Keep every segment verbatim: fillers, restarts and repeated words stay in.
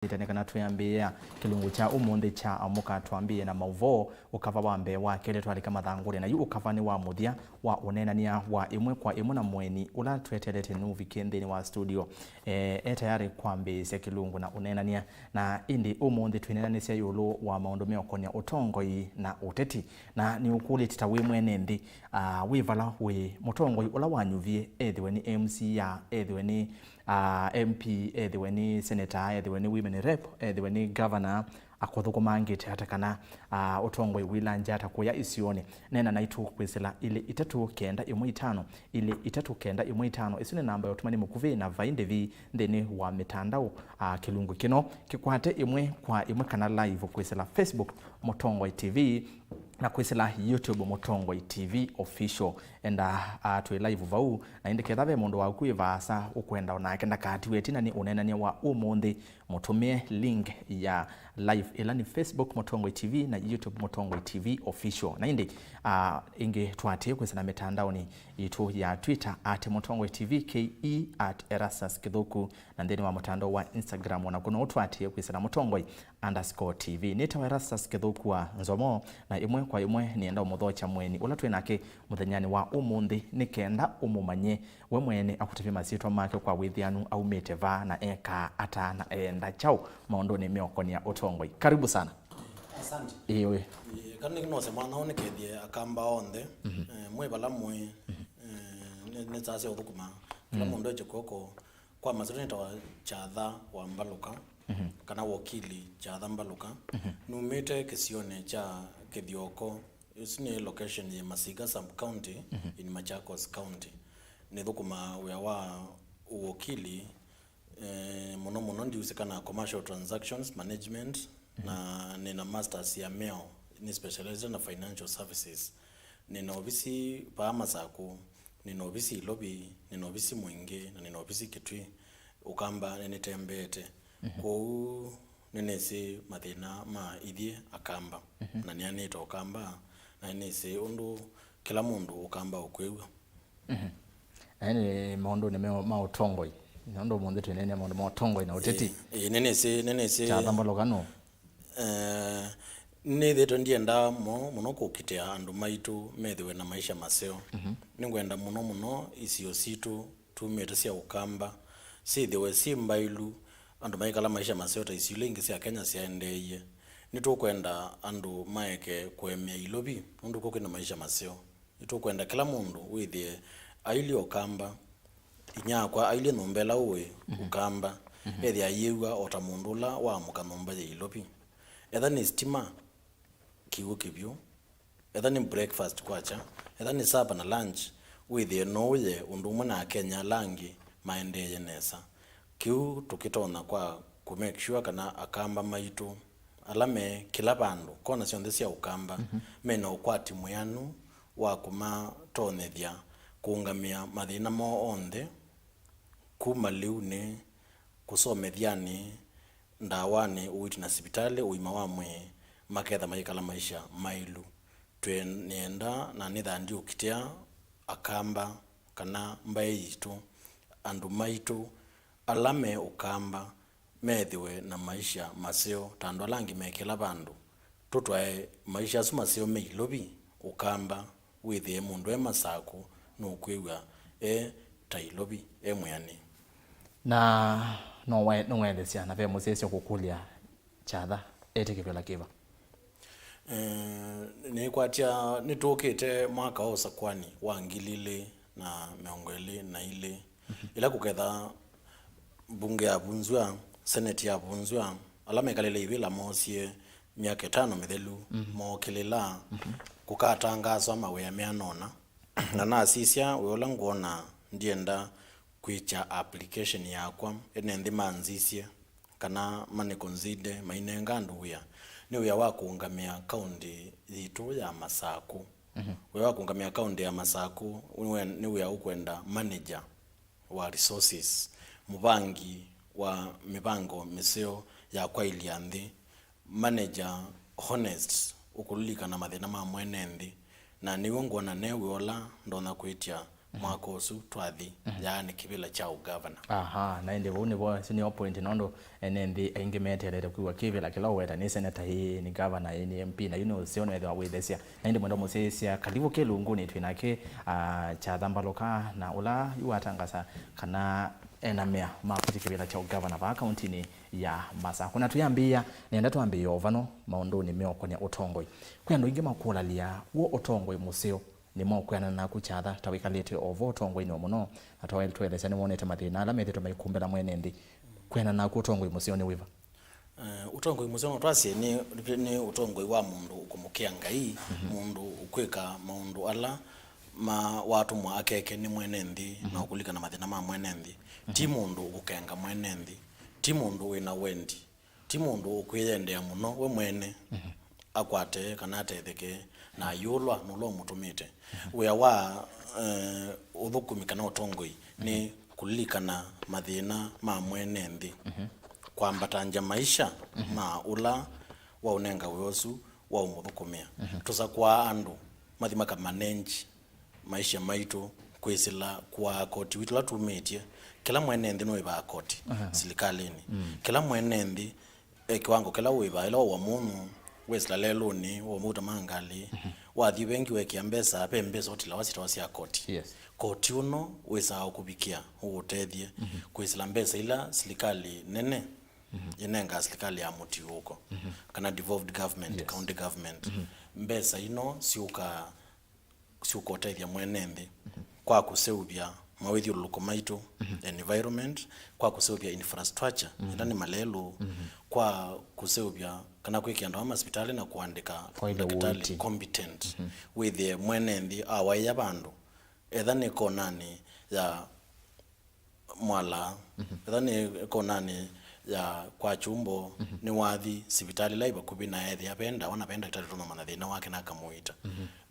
Nĩtane kana twĩambĩĩa kĩlungu kya ũmũnthĩ kya Amũka Twambĩĩe na Maũvoo, ũkava wa mbee, wa kelĩ twalika mathangũnĩ, na yu ũkava nĩ wa mũthya wa ũneenany'a wa ĩmwe kwa ĩmwe na mũeni ũla tweteelete nũvike nthĩnĩ wa studio. E, e tayarĩ kwambĩĩsya kĩlungu na ũneenany'a. Na ĩndĩ ũmũnthĩ twĩneenanĩsya ĩũlũ wa maũndũ meũkonya ũtongoi na ũteti. Na nĩũkũlĩtye ta wĩ mwene nthĩ, ah, wĩ vala wĩ mũtongoi ũla wanyuvie, ethĩwe nĩ M C A, ethĩwe nĩ, ah, M P, ethĩwe nĩ senator, ethĩwe nĩ women rep, ethĩwe nĩ governor, akũthũkũmangĩte ata kana, ah, ũtongoi wĩlangya ata kũya isionĩ. Neena naitũ kwĩsĩla ilĩ itatũ kenda ĩmwe itano, ilĩ itatũ kenda ĩmwe itano. Ĩsu nĩ namba ya ũtũmani mũkuvĩ na vai ndĩvi nthĩnĩ wa mĩtandao. Ah, kĩlungu kĩno kĩkwate ĩmwe kwa ĩmwe kana live kwĩsĩla Facebook Mũtongoi T V, na kwĩsĩla YouTube Mũtongoi T V Official. Enda, ah, twĩ live vau, na ĩndĩ ketha ve mũndũ waku wĩ vaasa ũkwenda onake ndakatiwe ĩtina nĩ ũneenany'a wa ũmũnthĩ, mũtũmĩe link ya live, ĩla nĩ Facebook Mũtongoi T V na YouTube Mũtongoi T V Official. Na ĩndĩ, ah, ĩngĩ tũatĩĩe kwĩsĩla mĩtandaonĩ yitũ ya Twitter at Mũtongoi T V K E, at Erastus Kĩthũku, na nthĩnĩ wa mũtandao wa Instagram, o naku no ũtũatĩĩe kwĩsĩla Mũtongoi underscore T V. Nĩtawa Erastus Kĩthũku wa Nzomo, na ĩmwe kwa ĩmwe nĩenda ũmũthokya mũeni ũla twĩ nake mũthenyanĩ wa ũmũnthĩ, nĩ kenda ũmũmanye we mwene, akũtavye masyĩtwa make kwa wĩthĩanu, aumĩte va, na ekaa ata, na eenda kyaũ maũndũnĩ meũkonya ũtongoi. Karibu sana. Asante. Ĩĩ, wĩ. Ĩĩ, kana nĩkĩ nose mwana ũũ nĩkethie Akamba onthe, eh, mwĩ vala mũĩ, eh, nĩ, nĩ saa sya ũthũkũma. Kĩla mũndũ ekye kw'oko. Kwa masyĩtwa nĩtawa Kyatha wa Mbalũka, kana Wokili Kyatha Mbalũka. Numĩte kĩsionĩ kya Kĩthioko. Ĩsu nĩ location yĩ Masiga sub county in Machakos County. Nĩthũkũmaa wĩa wa ũwokili, eh, mũno mũno ndiusĩka na commercial transactions management, na nĩna masters ya mĩao, nĩ specialized na financial services. Nĩna ovisi vaa Masakũ, nĩna ovisi Ilovi, nĩna ovisi Mwingĩ, na nĩna ovisi Kitui. Ũkamba nĩnĩtembeete. Kwoou nĩnĩsĩ mathĩna ma ithyĩ Akamba. Na nĩanĩte Ũkamba, na nĩnĩsĩ ũndũ kĩla mũndũ Ũkamba ũkwĩw'a. Aya nĩ maũndũnĩ me ma ũtongoi. Nĩ ũndũ ũmũnthĩ twĩneenea maũndũ ma ũtongoi na ũteti. Ĩĩ, ĩĩ, nĩnĩsĩ, nĩnĩsĩ. Kyatha Mbalũka nũũ? Eh, nĩthĩtwe ndienda mo-, mũno kũkitĩa andũ maitũ methĩwe na maisha maseo. Nĩngwenda mũno mũno isio sitũ tumĩte sya Ũkamba syĩthĩwe syĩ mbailu, andũ maikala maisha maseo ta isio ila ingĩ sya Kenya syaendeeie. Nĩtũkwenda andũ maeke kũemea Ilovi nũndũ kũu kwĩna maisha maseo. Nĩtũkwenda kĩla mũndũ wĩthĩe ailyĩ Ũkamba, inyia wakwa ailyĩ nyũmba ĩla ũĩ Ũkamba, ethĩe ayĩw'a o ta mũndũ ũla waamũka nyũmba yĩ Ilovi. Etha nĩ sitima, kĩw'ũ kĩvyũ, etha nĩ breakfast kwakya, etha nĩ supper na lunch, wĩthĩe no ũye ũndũ ũmwe na Akenya ala angĩ maendeeye nesa. Kĩu tũkĩtonya kwa kũ make sure kana Akamba maitũ ala me kĩla vandũ, kona syonthe sya Ũkamba, mena ũkwati mwĩanu wa kũmatonyethya kũũngamĩa mathĩna moo onthe, kuma lĩunĩ, kũsomethyanĩ, ndawanĩ, ũiiti na sivitalĩ, ũima wa mwĩĩ, maketha maikala maisha maĩlu. Twĩ nĩenda na nĩthandiũkitĩa Akamba kana mbaĩ yitũ, andũ maitũ ala me Ũkamba methĩwe na maisha maseo ta andũ ala angĩ me kĩla vandũ. Tũtwae maisha asu maseo me Ilovi, Ũkamba, wĩthĩe mũndũ e Masakũ nũkwĩw'a e ta Ilovi, e mwĩanĩi. Na no wae-, nũwaelesya na ve mũsyaĩĩsya kũkũlya Kyatha ete kĩvĩla kĩva? Eh, nĩkwatya nĩtũkĩte mwaka wa ũsakwani wa ngili ilĩ na mĩongo ĩlĩ na ilĩ, ĩla kũketha mbunge yavunzw'a, seneti yavunzw'a, ala mekalĩle ivĩla moosie myaka ĩtano mĩthelu mookĩlĩla kũkatangaaswa mawĩa meanona. Na nasisya wĩa ũla ngwona, ndienda kwĩkya application yakwa, ene nthĩ manzisye kana manĩkũnzinde mainenga andũ wĩa. Nĩ wĩa wa kũũngamĩa kaũntĩ yitũ ya Masakũ. Wĩa wa kũũngamĩa kaũntĩ ya Masakũ nĩ wĩa, nĩ wĩa ũkwenda manager wa resources, mũvangi wa mĩvango mĩseo ya kwaĩlya nthĩ, manager honest, ũkũlilikana mathĩna ma mwene nthĩ, na nĩw'o ngwona ne wĩa ũla ndonya kwĩtya mwaka ũsu twathi, yaani kĩvĩla kya ũgavana. Aha, na ĩndĩ vau nĩvo, ĩsu nĩyo point, nũndũ ene nthĩ aingĩ meteelete kwĩw'a kĩvĩla kĩla ũweta nĩ seneta, ĩĩ, nĩ gavana, ĩĩ, nĩ M P, na yu nĩ ũseo nĩwethĩwa wĩthesya. Na ĩndĩ mwendwa mũsyaĩĩsya, Kalivu Kĩlungunĩ twĩ nake, ah, Kyatha Mbalũka, na ũla yu watangasa kana ena mea ma kũthi kĩvĩla kya ũgavana vaa kauntinĩ ya Masakũ. Na tũyambĩĩa, nĩenda twambĩĩe o vano maũndũnĩ meũkonĩa ũtongoi. Kwĩ andũ aingĩ makũlalya, w'o ũtongoi mũseo nĩ mwaũkwĩanana naku Kyatha, ta wĩkalĩte o vo ũtongoinĩ o mũno, na twael-, twaelesya nĩwonete mathĩna ala methĩĩtwe maikumbĩla mwene nthĩ. Kwĩanana naku ũtongoi mũseo nĩ wĩva? Eh, ũtongoi mũseo no twasye nĩ, nĩ ũtongoi wa mũndũ ũkũmũkĩa Ngai, mũndũ ũkwĩka maũndũ ala ma watũmwa akeke nĩ mwene nthĩ na ũkũlikana mathĩna ma mwene nthĩ. Ti mũndũ ũkũkenga mwene nthĩ, ti mũndũ wĩna wendi, ti mũndũ ũkwĩyendea mũno we mwene akwate kana atetheke na ayũlwa nũla ũmũtũmĩte. Wĩa wa, eh, ũthũkũmi kana ũtongoi nĩ kũlilikana mathĩna ma mwene nthĩ, kwambatangya maisha ma ũla waũnenga wĩa ũsu waũmũthũkũmĩa. Tũsakũaa andũ mathi makamanenji maisha maitũ kwĩsĩla kũaa koti witũ ũla tumĩtye. Kĩla mwene nthĩ nũĩvaa koti silikalĩnĩ. Kĩla mwene nthĩ e kĩwango kĩla ũĩvaa, ĩla waua mũnyũ, wesĩla lelũnĩ, waua mauta ma ngalĩ, wathi vengi weekĩa mbesa, ve mbesa ũtilawa syĩtawa sya koti. Yes. Koti ũno wĩsaa ũkũvikĩa, ũũtethye kwĩsĩla mbesa ila silikalĩ nene ĩnengaa silikalĩ ya mũtiũũko, kana devolved government, Yes. county government. Mbesa ino syũkaa syũkotethya mwene nthĩ kwa kũseũvya mawĩthyũlũlũko maitũ, environment, kwa kũseũvya infrastructure, ĩla nĩ malelũ, kwa kũseũvya kana kwĩkĩa andũ aa masivitalĩ na kũandĩka Kwaĩlya ndakĩtalĩ ũiiti. competent, wĩthĩe mwene nthĩ awaĩa vandũ, etha nĩ konanĩ ya Mwala, etha nĩ konanĩ ya kwa Kyumbo, nĩwathi sivitalĩ ĩla ĩ vakuvĩ na ethĩa ve ndawa na ve ndakĩtalĩ ũtonya ũmanya thĩna wake na akamũiita.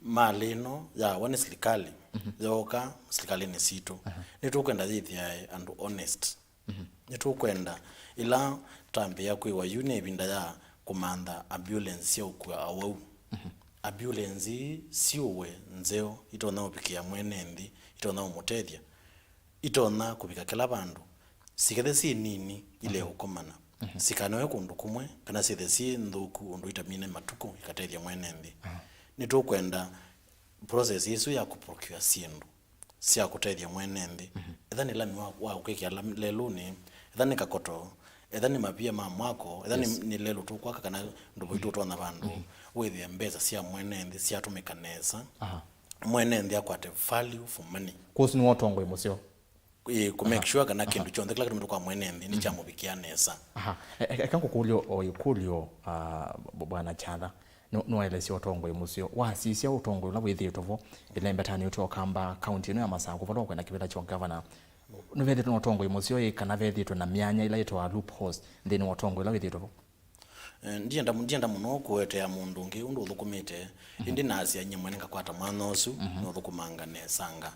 Malĩ ĩno yawa nĩ silikalĩ, yooka silikalĩnĩ sitũ. Nĩtũkwenda yĩthĩae andũ honest. Nĩtũkwenda ĩla twambĩĩa kwĩwa yu nĩ ĩvinda ya kũmantha ambulance sya ũkua awau. Ambulance ii siũwe nzeo itonya ũvikĩa mwene nthĩ, itonya ũmũtethya. Itonya kũvika kĩla vandũ, sikethe syĩ nini ile ũkomana, sikanoe kũndũ kũmwe, kana syĩthe syĩ nthũku ũndũ itamine matukũ ikatethya mwene nthĩ. Nĩtũkwenda process ĩsu ya kũprocure syĩndũ sya kũtethya mwene nthĩ, etha nĩ lami wa, wa kwĩkĩa lam-, lelũnĩ, etha nĩ kakoto, etha nĩ mavia ma mwako, etha nĩ, Yes. nĩ lelũ tũkwaka kana ndũvũ itũ ũtonya vandũ, wĩthĩe mbesa sya mwene nthĩ syatũmĩka nesa. Aha. Mwene nthĩ akwate value for money. Kwoou nĩwe ũtongoi mũseo. Ĩĩ, kũ make sure kana kĩndũ kyonthe kĩla kĩtũmĩtwe kwa mwene nthĩ nĩkyamũvikĩa nesa. Aha. E-, e-, eka ngũkũlye o ĩkũlyo, ah, b-, Bwana Kyatha. Nũ-, nũelesya ũtongoi mũseo. Wasisya ũtongoi ũla wĩthĩĩtwe vo ĩlembetanĩ ũtĩ o Kamba, kaunti ĩno ya Masakũ, vala ũkwenda kĩvĩla kya ũngavana. Nĩvethĩĩtwe na ũtongoi mũseo ĩ kana vethĩĩtwe na myanya ĩla yĩtawa loopholes nthĩnĩ wa ũtongoi ũla wĩthĩĩtwe vo? Eh, ndienda, ndienda mũno kũetea mũndũ ũngĩ ũndũ ũthũkũmĩte, ĩndĩ nasya nyie mwene ngakwata mwanya ũsu, nũthũkũmanga nesanga.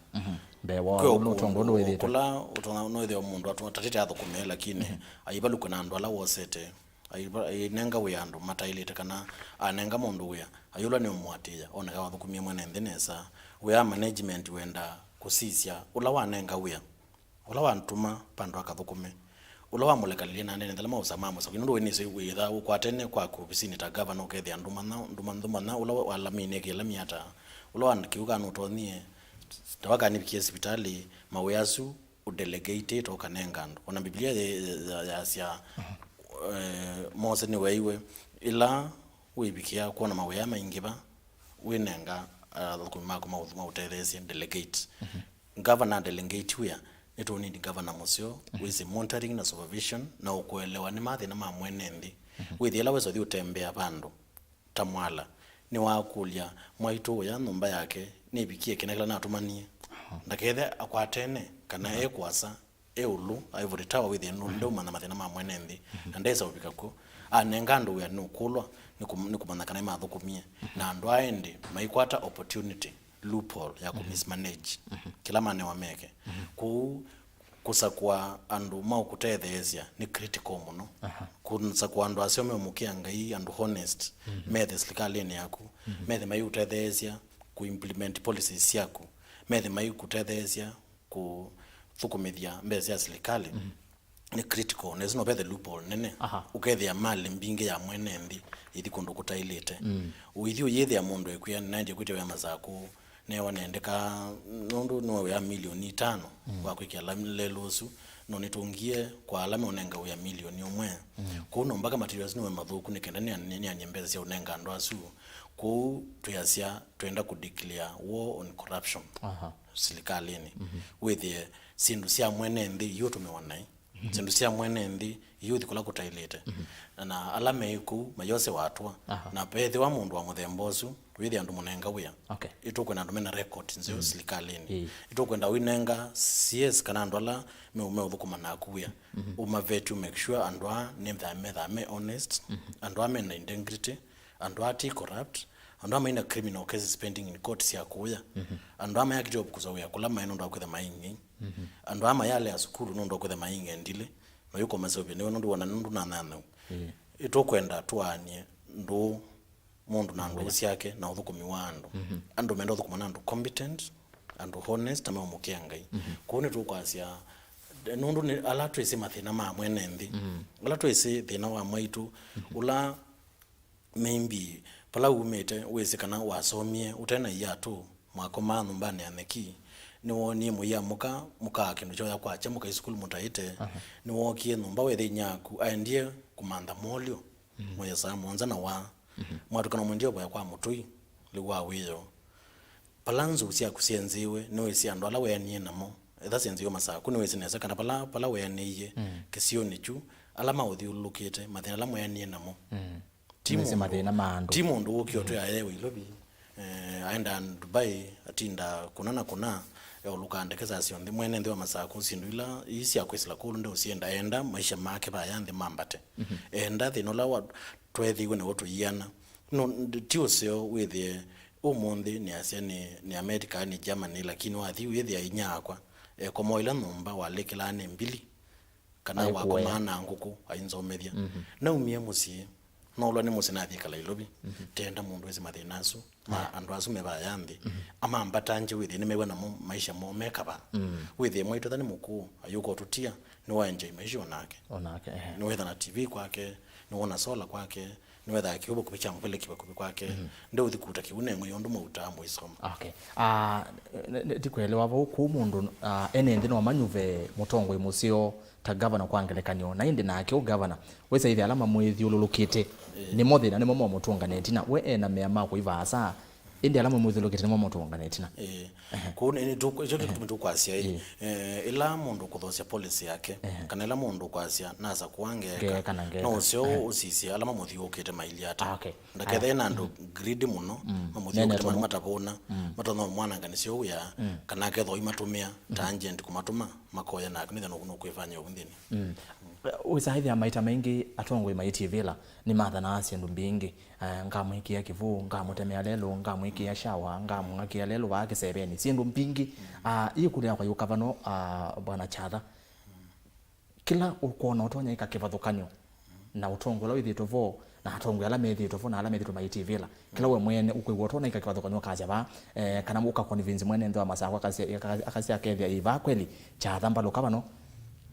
Mbee wa Kwĩ ũndũ ũtongoi ũndũ wĩthĩĩtwe. Kũla ũtongoi nũĩthĩwa mũndũ atu-, atatĩte athũkũme, lakini aivalũkw'a na andũ ala wosete, aiva-, ainenga wĩa andũ mataĩlĩte, kana anenga mũndũ wĩa, ayũlwa nĩ ũmũatĩĩa, oneka wathũkũmie mwene nthĩ nesa. Wĩa wa management wenda kũsisya ũla wanenga wĩa. Ũla wantũma vandũ akathũkũme, ũla wamũlekalilye na anene nthela maũsa ma mũsakũi, nũndũ we nĩsĩ wĩthaa ũkwatene kwaku ovisinĩ ta gavana ũkethĩa ndũmanya, ndũma-, ndũmanya ũla walamie nĩekĩe lami ata, ũla waandĩkiwe kana ũtonyie, na wakanivikie sivitalĩ, mawĩa asu ũdelegatĩte ũkanenga andũ. Ona Mbivilia ye-, ye-, ya-, yasya, eh, Mose nĩweeiwe ĩla wĩvikĩa kwona mawĩa maingĩva, wĩnenga, ah, athũkũmi maku maũ-, maũtetheesye, delegate. Ngavana delegate wĩa, nĩtũũnindi ngavana mũseo wĩsĩ monitoring na supervision na ũkũelewa nĩ mathĩna ma mwene nthĩ. Wĩthĩa ĩla wesa ũthi ũtembea vandũ ta Mwala, nĩwakũlya mwaitũ ũya nyũmba yake nĩvikie kĩna kĩla natũmanie. Ndakethe akwatene kana e kũasa, e ũlũ, ivory tower, wĩthĩe nũ-, ndeũmanya mathĩna ma mwene nthĩ, na ndesa ũvika kw'o. Anenga andũ wĩa nũkũlwa nĩ kũm-, nĩ kũmanya kana nĩmathũkũmie. Na andũ aa ĩndĩ maikwata opportunity, loophole ya kũ mismanage kĩla manewa meke. Kwoou kũsakũa andũ ma ũkũtetheesya nĩ critical mũno. Kũsakũa andũ aseo meũmũkĩa Ngai, andũ honest, methe silikalĩnĩ yaku, methe maiũtetheesya kũ implement policies syaku, methe maikũtetheesya kũthũkũmĩthya mbesa sya silikalĩ, nĩ critical, na ĩsu no vethe loophole nene. Aha. Ũkethĩa malĩ mbingĩ ya mwene nthĩ ithi kũndũ kũtaĩlĩte. Ũithi ũyĩthĩa mũndũ ekwĩa, nĩnaendie kwĩtya wĩa Masakũ, newa nendeka nũndũ nĩwe wĩa milioni itano wa kwĩkĩa la-, lelũ ũsu, no nĩtũngie kwa ala meũnenga wĩa milioni ũmwe. Kwoou no mpaka materials nĩwe mathũku nĩ kenda nĩan-, nĩanie mbesa sya ũnenga andũ asu. Kwoou twĩasya twenda kũ declare war on corruption. Aha. Silikalĩnĩ. Wĩthĩe syĩndũ sya mwene nthĩ iũtũmĩwa naĩ. Syĩndũ sya mwene nthĩ iũthi kũla kũtaĩlĩte. Na ala me kũu mayose watwa. Aha. Na vethĩwa mũndũ wa mũthemba ũsu, wĩthĩa andũ mũnenga wĩa. Okay. Ĩtũkwenda andũ mena record nzeo silikalĩnĩ. Ĩĩ. Ĩtũkwenda ũinenga C S kana andũ ala me-, meũthũkũma naku wĩa. Ũmaveti, make sure andũ aa nĩ tha-, me tha-, me honest, andũ aa mena integrity, andũ aa ti corrupt, andũ aa maina criminal cases pending in court sya kũya, andũ aa mayakĩte kũsa wĩa kũla maĩ nũndũ wa kwĩtha maing'ei, andũ aa mayalea sukulu nũndũ wa kwĩtha maing'endilĩ, mayũkoma seũvya nĩwe nũndũ wona nũndũ na nyanyaũ. Ĩĩ. Ĩtũkwenda tũaanie ndũũ mũndũ na ndũũ syake na ũthũkũmi wa andũ. Andũ menda ũthũkũma na andũ competent, andũ honest, na meũmũkĩa Ngai. Kwoou nĩtũkwasya, nũndũ nĩ ala twĩsĩ mathĩna ma mwene nthĩ, ala twĩsĩ thĩna wa mwaitũ, ũla maybe vala umĩte wĩsĩ kana wasomie ũte na iatũ, mwakomaa nyũmbanĩ ya nyeki, nĩwoonie mũiamũka mũkaa kĩndũ kyoya kwakya mũkai sukulu mũtaĩte, nĩwookie nyũmba wethĩa inyia yaku aendie kũmantha molyo, mũya saa mũonza na waa, mwatũkana mwendie ũvoya kwa mũtũi, lĩu wa wĩoo. Vala nzou syaku syenzĩwe, nĩwĩsĩ andũ ala weanie namo, etha syenzĩwe Masakũ, nĩwĩsĩ nesa kana vala, vala weanĩie, kĩsionĩ kyu, ala maũthyũlũlũkĩte, mathĩna ala mweanie namo. Ti nĩsĩ mũndũ, mathĩna ma andũ. Ti mũndũ wũkie ũtwĩa aye Nairobi, eh, aenda Dubai, atinda kũna na kũna, eũlũka ndeke saa syonthe. Mwene nthĩ wa Masakũ, syĩndũ ila ii sya kwĩsĩla kũũ ndeũsienda, enda maisha make vaya nthĩ mambate. Enda thĩna ũla wa, tweethĩiwe naw'o tũiana. No, ndi-, ti ũseo wĩthĩe ũmũnthĩ nĩasya nĩ, nĩ America, nĩ Germany, lakini wathi wĩthĩa inyia akwa ekomoa ila nyũmba walĩkĩlaa nĩ mbili. Kana wakomaa na ngũkũ ainzomethya. Naumie mũsyĩ, noolwa nĩ mũsyĩ nathi kala Nairobi. Tenda mũndũ wĩsĩ mathĩna asu ma andũ asu me vaya nthĩ. Amambatangye wĩthĩe nĩmew'a namo maisha moo me kavaa. Wĩthĩe mwaitũ etha nĩ mũkũũ, ayũka ũtũtia, nĩwaenjoy maisha onake. Onake, ehe. Nĩwetha na T V kwake, nĩwona solar kwake, nĩwethaa kĩw'ũ vakuvĩ kya mũveleki vakuvĩ kwake. Ndeũthi kuta kĩw'ũ neng'we yondũ mwautaa mũisoma. Okay. Ah, n-, n-, ndikuelewa vau kũu mũndũ, ah, ene nthĩ no manyuve mũtongoi mũseo ta governor kwa ngelekany'o, na ĩndĩ nake ũ governor wĩsaĩthya ala mamwĩthyũlũlũkĩte nĩmo thĩna, nĩmo momũtũngana ĩtina. We ena mea ma kũivaasa, ĩndĩ ala mamwĩthyũlũlũkĩte nĩmo momũtũngana ĩtina. Ĩĩ. Kũu nĩ, nĩ tũkũ-, ĩkyo nĩ kĩtumi tũkwasya ĩ, eh, ĩla mũndũ kũthosya policy yake, kana ĩla mũndũ kwasya nasa kũa ngeeka, ngeeka na ngeeka, no ũseo ũsisye ala mamũthiũũkĩte mailyĩ ata. Ah, okay. Ndakethĩe na andũ greedy mũno, mamũthiũũkĩte, nene mũno, matavũna, matonya mwananganisya ũu wĩa, kana akethwa imatũmĩa ta agent kũmatũma makoya nake, nĩthĩa nũkwĩfanya ũu nthĩnĩ. Wĩsaĩthya maita maingĩ atongoi maitivĩla nĩmathanaa syĩndũ mbingĩ. Eh, ngamwĩkĩa kĩvũ, ngamũtemea lelũ, ngamwĩkĩa shower, ngamũng'akĩa lelũ vaa kĩsevenĩ, syĩndũ mbingĩ. Ah, ĩkũlya kwa yũkavano, ah, Bwana Kyatha, kĩla ũkwona ũtonya ĩka kĩvathũkany'o na ũtongoi ũla wĩthĩĩtwe vo, na atongoi ala methĩĩtwe vo, na ala methĩĩtwe maitivĩla, kĩla we mwene ũkwĩw'a ũtonya ĩka kĩvathũkany'o ũkasya vaa, eh, kana ũka convince mwene nthĩ wa Masakũ akasya, akasya akethĩa ĩ vaa kweli, Kyatha mbalũka vano,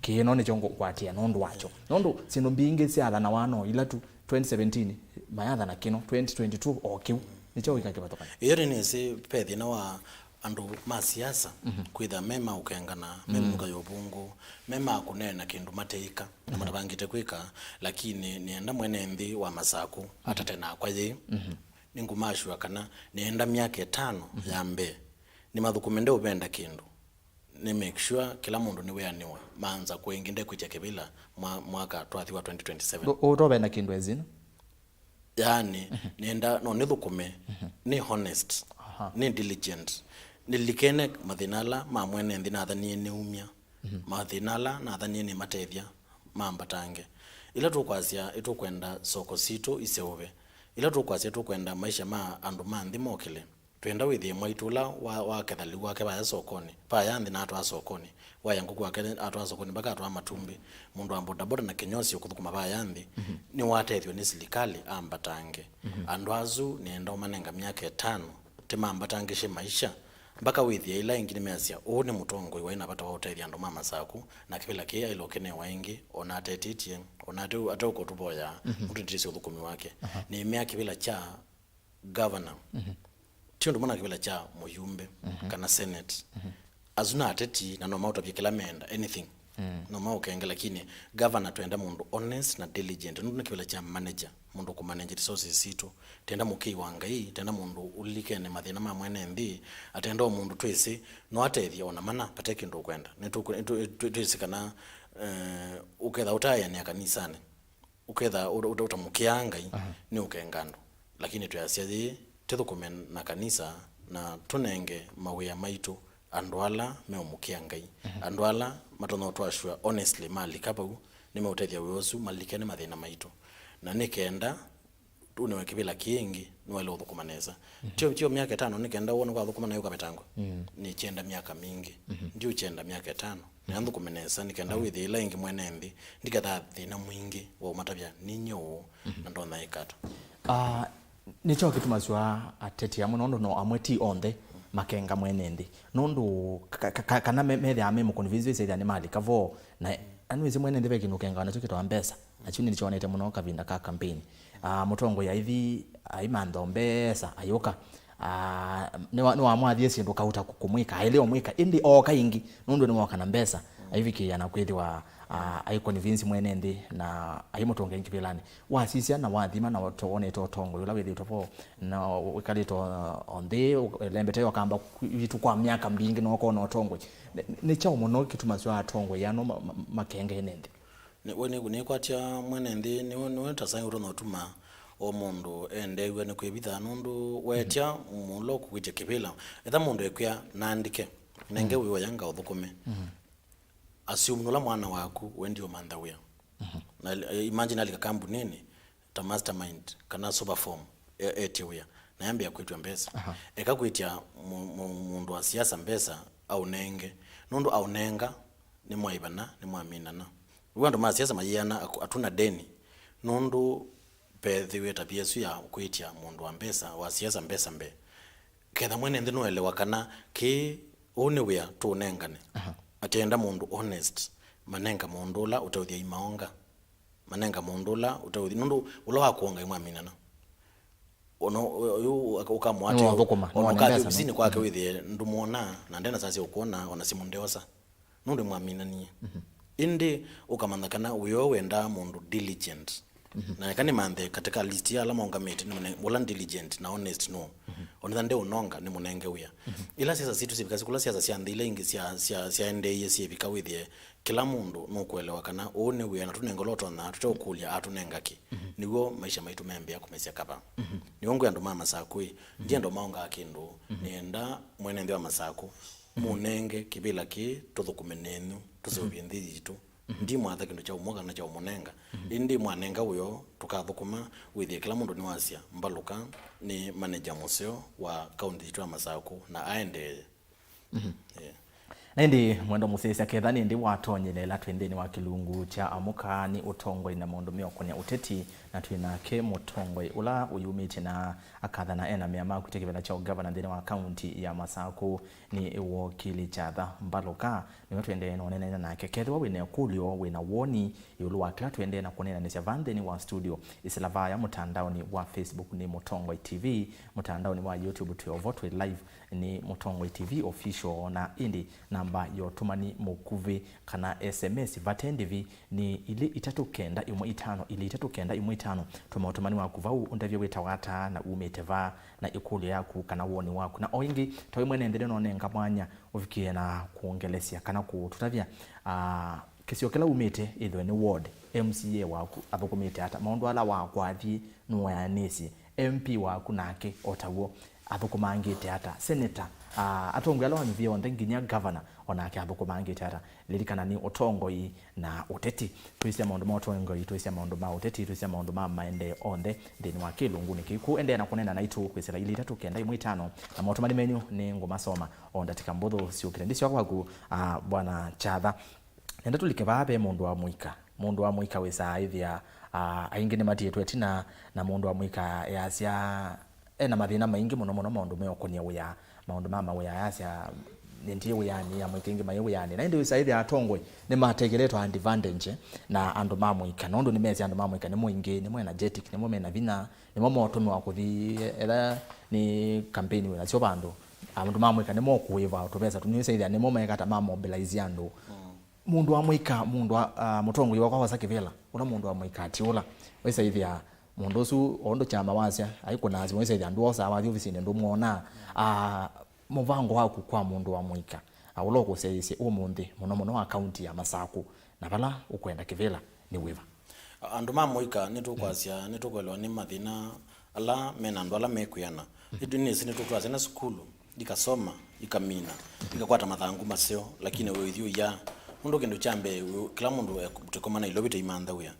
kĩĩ no nĩkyo ngũkwatĩa nũndũ wakyo. Nũndũ syĩndũ mbingĩ syathanawa no ila tu twenty seventeen, mayathana kĩno, twenty twenty-two o kĩu. Nĩkyo wĩka kĩvathũkany'o. Ĩyo nĩnĩsĩ ve thĩna wa andũ ma siasa, kwĩtha me ma ũkengana, me mĩnuka ya ũvũngũ, me ma kũneena kĩndũ mateĩka, na matavangĩte kwĩka, lakini nĩenda mwene nthĩ wa Masakũ atate nakwa yĩ. Nĩngũmaasua kana nĩenda myaka ĩtano ya mbee, nĩmathũkũme ndeũvenda kĩndũ. Nĩ make sure kĩla mũndũ nĩweanĩwa, manza kũĩngĩ ndekwĩtya kĩvĩla mwa-, mwaka twathi wa twenty twenty-seven. Ũ-, ũtovenda kĩndũ ezina? Yaani, nĩenda, no nĩthũkũme, nĩ honest, nĩ diligent, nĩlikene mathĩna ala ma mwene nthĩ nathanie nĩumya, mathĩna ala nathanie nĩmatethya mambatange. Ĩla tũkwasya ĩtũkwenda soko sitũ iseũve, ĩla tũkwasya ĩtũkwenda maisha ma andũ ma nthĩ mokĩle, twenda wĩthĩe mwaitũ ũla wa-, waketha lĩu wake vaya sokonĩ, vaya nthĩ na atwaa sokonĩ, waya ngũkũ wake atwaa sokonĩ, mpaka atwaa matumbĩ, mũndũ wa bodaboda na kĩnyosi ũkũthũkũma vaya nthĩ, nĩwatethw'e nĩ silikalĩ ambatange. Andũ asu nĩenda ũmanenga myaka ĩtano, tĩmambatangĩsye maisha, Mbaka wĩthĩe ĩla ĩngĩ nĩmeasya, "Ũũ nĩ mũtongoi waĩ na vata wa ũtethya andũ ma Masaku, na kĩvĩla kĩĩ aĩle ũkenewa ĩngĩ, ona atetĩtye, ona ate-, ateũkũtũvoyaa, nũndũ nĩtĩsĩ ũthũkũmi wake." Nĩmea kĩvĩla kya governor. Ti ũndũ mũna kĩvĩla kya mũyumbe kana senate. Asu na ateti, na no maũtavye kĩla meenda, anything. No maũkenge, lakini governor twenda mũndũ honest na diligent, nũndũ nĩ kĩvĩla kya manager, mũndũ kũmanage resources sitũ. Tenda mũkĩi wa Ngai, tenda mũndũ ũlilikene mathĩna ma mwene nthĩ, atenda o mũndũ twĩsĩ no atethye ona mana vate kĩndũ ũkwenda. Nĩtũkwĩ-, nĩtũ-, twĩ-, twĩsĩ kana, eh, ũketha ũtaĩanĩa kanisanĩ, ũketha ũta-, ũta-, ũtamũkĩaa Ngai, nĩ ũkenga andũ. Lakini twĩasya yĩĩ, tĩthũkũme na kanisa na tũnenge mawĩa maitũ andũ ala meũmũkĩa Ngai, andũ ala matonya ũtwasw'a honestly malika vau, nĩmeũtethya wĩa ũsu, malike nĩ mathĩna maitũ. Na nĩ kenda ũnĩwe kĩvĩla kĩngĩ, nĩwaĩle ũthũkũma nesa. Tio, tio myaka ĩtano, nĩ kenda wone kwathũkũma nayo ũkavetangwa. Nĩkyenda myaka mingĩ. Ndiũkyenda myaka ĩtano. Nĩanthũkũme nesa, nĩ kenda wĩthĩe ĩla ĩngĩ mwene nthĩ, ndikethaa thĩna mwingĩ wa ũmatavya, "Ninyie ũũ, na ndonya ĩka ata?" Ah, nĩkyo kĩtumasw'a ateti amwe, nũndũ no amwe ti onthe makenga mwene nthĩ. Nũndũ ka-, ka-, ka-, kana me-, methĩawa me mũconvince ĩsethĩa nĩmalika vo, na anwĩsĩ mwene nthĩ ve kĩndũ ũkengawa nakyo kĩtawa mbesa. Nakyo nĩnĩkyonete mũno kavinda ka campaign. Ah, mũtongoi aithi, aimantha o mbesa, ayũka. Ah, nĩwa-, nĩwamwathie syĩndũ kauta kũ-, kũmwĩka, aĩle ũmwĩka, ĩndĩ ooka ĩngĩ, nũndũ nĩwoka na mbesa, aivikĩĩa na kwĩthĩwa, ah, aiconvince mwene nthĩ, na aimũtũnga ĩngĩ kĩvĩlanĩ. Wasisya na wathima na to-, wonete ũtongoi ũla wĩthĩĩtwe vo, na wĩkalĩte o, o nthĩ, ũ-, ũlembete ũkamba kwitũ kwa myaka mbingĩ, na ũkona ũtongoi. Nĩ, nĩ kyaũ mũno kĩtumasya atongoi ano ma-, ma-, makenge ene nthĩ? Nĩ, we nĩ, nĩkwatya mwene nthĩ, nĩwe, nĩwe ta saĩ ũtonya ũtuma o mũndũ endeew'a nĩ kwĩvitha, nũndũ weetya mũloku kwĩtya kĩvĩla. Etha mũndũ ekwĩa, "Naandĩke, nenge wĩa ũya ngaũthũkũme." Assume nũla mwana waku we ndiũmantha wĩa. Na, eh, imagine alika kambuninĩ ta mastermind kana superform, e-, etye wĩa, na yambĩa kwĩtw'a mbesa. Eka kwĩtya mu-, mu-, mũndũ wa siasa mbesa aũnenge, nũndũ aũnenga nĩmwaĩvana, nĩmwaminana. Rĩu andũ ma siasa mayĩana, aku-, hatuna deni, nũndũ vethĩwe tabia ĩsu ya kwĩtya mũndũ wa mbesa, wa siasa mbesa mbee. Ketha mwene nthĩ nũelewa kana kĩĩ, ũũ nĩ wĩa tũũnengane. Atenda mũndũ honest, manenga mũndũ ũla ũtaũthya imaonga. Manenga mũndũ ũla ũtaũthi, nũndũ ũla wa kũonga imwaminana. Ona ũyũ ũkamwatĩ, nĩwathũkũma, ona nĩwaona ũkathi mbesa, ovisinĩ kwake wĩthĩe ndũmwona, na ndena saa sya ũkwona, ona simũ ndeosa. Nũndũ mwaminanie. Ĩndĩ ũkamanya kana wĩa ũũ wendaa mũndũ diligent. Na eka nĩmanthe katika list ya ala maũngamĩte, nĩmũne-, ũla diligent na honest nũũ. Onetha ndeũnonga, nĩmũnenge wĩa. Ila siasa sitũ syĩvika, kũla siasa sya nthĩ ila ingĩ sya, sya, syaendeeie syĩvika, wĩthĩe kĩla mũndũ nũkũelewa kana ũũ nĩ wĩa na tũnenge ũla ũtonyaa, tũteũkũlya atũnenga kĩ. Nĩw'o maisha maitũ membĩa kũmesya kava. Nĩw'o ngwĩ andũ ma Masakũ ĩ, ndienda maongaa kĩndũ, nĩenda mwene nthĩ wa Masakũ mũnenge kĩvĩla kĩĩ, tũthũkũme nenyu, tũseũvye nthĩ yitũ. Ndimwatha kĩndũ kya ũmwe kana kya ũmũnenga, ĩndĩ mwanenga wĩoo tũkathũkũma, wĩthĩe kĩla mũndũ nĩwasya, "Mbalũka nĩ manager mũseo wa kaunti yitũ ya Masakũ, na aendeeye." Yeah. Na ĩndĩ mwendo mũsyaĩĩsya, ketha nĩ ĩndĩ watonyelela twĩ nthĩnĩ wa kĩlungu kya Amũka nĩ Ũtongoi na maũndũ meũkonya ũteti, na twĩ nake mũtongoi ũla ũyumĩtye na akathana ena mea ma kwĩtya kĩvĩla kya ũgavana nthĩnĩ wa kaunti ya Masakũ nĩ wokili Kyatha Mbalũka, nĩwe tũendee na ũneenany'a nake. Kethĩwa wĩ na ĩkũlyo, wĩ na woni ĩũlũ wa kĩla tũendee na kũneenanĩsya vaa nthĩnĩ wa studio, ĩsĩla vaya mũtandaonĩ wa Facebook nĩ Mũtongoi T V, mũtandaonĩ wa YouTube twĩ ovo twĩ live nĩ Mũtongoi T V Official, na ĩndĩ namba ya ũtũmani mũkuvĩ kana S M S vate ndĩvi nĩ ilĩ itatũ kenda ĩmwe itano ilĩ itatũ kenda ĩmwe itano. Tũma ũtũmani waku vau, ũndavye wĩtawa ata na umĩte va, na ĩkũlyo yaku kana woni waku. Na o ĩngĩ, ta wĩ mwene nthĩ nĩnonenga mwanya ũvikĩe na kwongelesya kana kũtũtavya, ah, kĩsio kĩla umĩte, ĩthwe nĩ ward, M C A waku athũkũmĩte ata, maũndũ ala wakwathie nũaanĩsye, M P waku nake o taw'o athũkũmangĩte ata, senator, ah, atongoi ala wanyuvie onthe, nginya governor onake athũkũmangĩte ata. Lilikana nĩ ũtongoi na ũteti. Twĩsya maũndũ ma ũtongoi, twĩsya maũndũ ma ũteti, twĩsya maũndũ ma maendeeo onthe nthĩnĩ wa kĩlungunĩ kĩu. Kwoou endeea na kũneena naitũ kwĩsĩla ilĩ itatũ kenda ĩmwe itano, na maũtũmani menyu nĩ ngũmasoma o ndatĩka mbũthũ syũkĩte. Ndĩsyoka kwaku, ah, Bwana Kyatha. Nenda tũlike vaa ve mũndũ wa mũika. Mũndũ wa mũika wĩsaa ĩthĩa, ah, aingĩ nĩmatiĩtwe ĩtina, na mũndũ wa mũika easya, ena mathĩna maingĩ mũno mũno maũndũ meũkũnĩa wĩa, maũndũ ma mawĩa, ayasya, "Nĩndĩ wĩanĩ, amũika aingĩ maĩ wĩanĩ." Na ĩndĩ wĩsa ĩthĩa atongoi nĩmatekeletwe advantage na andũ ma mũika, nũndũ nĩmesĩ andũ ma mũika nĩmo aingĩ, nĩmo energetic, nĩmo mena vinya, nĩmo motũmĩwa kũthi, etha nĩ campaign wĩnasyo vandũ, andũ ma mũika nĩmo kũĩva tũvesa tũnini, wĩsa ĩthĩa nĩmo mekata ma mobilize andũ. Mũndũ wa mũika, mũndũ wa, ah, mũtongoi wakwa wosa kĩvĩla, ũla mũndũ wa mũika atiũla, wĩsa ĩthĩa mũndũ ũsu, o ũndũ kyama wasya, aikũnaasya, wĩsa ĩthĩa ndwosaa wathi ovisinĩ ndũmwonaa. Ah, mũvango waku kwa mũndũ wa mũika, ah, ũla ũkũsyaĩĩsye ũmũnthĩ, mũno mũno wa kaunti ya Masakũ, na vala ũkwenda kĩvĩla nĩ wĩva? Andũ ma mũika nĩtũkwasya, nĩtũkwelewa nĩ mathĩna ala mena andũ ala mekwĩana. Ĩndĩ nĩsĩ nĩtũtwaa syana sukulu, ikasoma, ikamina, ikakwata mathangũ maseo, lakini ũithi ũiaa. Nũndũ kĩndũ kya mbee, wĩ-, kĩla mũndũ e-, tũkoma Nairobi tũimantha wĩa.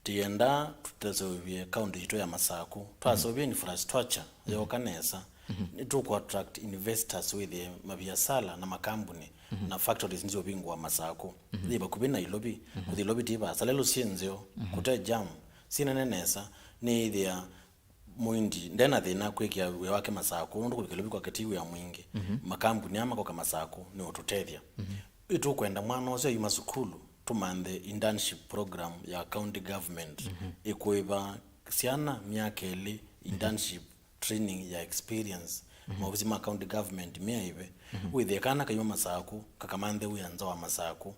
Tĩenda tũseũvye kaunti yitũ ya Masakũ. Twaseũvya infrastructure yooka nesa, nĩtũkũ attract investors wĩthĩe maviasala na makambuni na factories nĩsyũvingũa Masakũ. Yĩ vakuvĩ Nairobi, kũthi Nairobi ti vaasa. Lelũ syĩ nzeo, kũte jam, syĩ nene nesa, nĩĩthĩa mũindi ndena thĩna kwĩkĩa wĩa wake Masakũ, nũndũ kũvika Nairobi kwake ti wĩa mwingĩ. Makambuni aa makoka Masakũ nĩ ũtũtethya. Ĩtũkwenda mwana ũsu ayuma sukulu, tũmanthe internship program ya county government, ĩkũĩva syana myaka ĩlĩ internship training ya experience, maovisi ma county government meaĩve. Wĩthĩe kana kayuma Masakũ, kakamanthe wĩa nza wa Masakũ,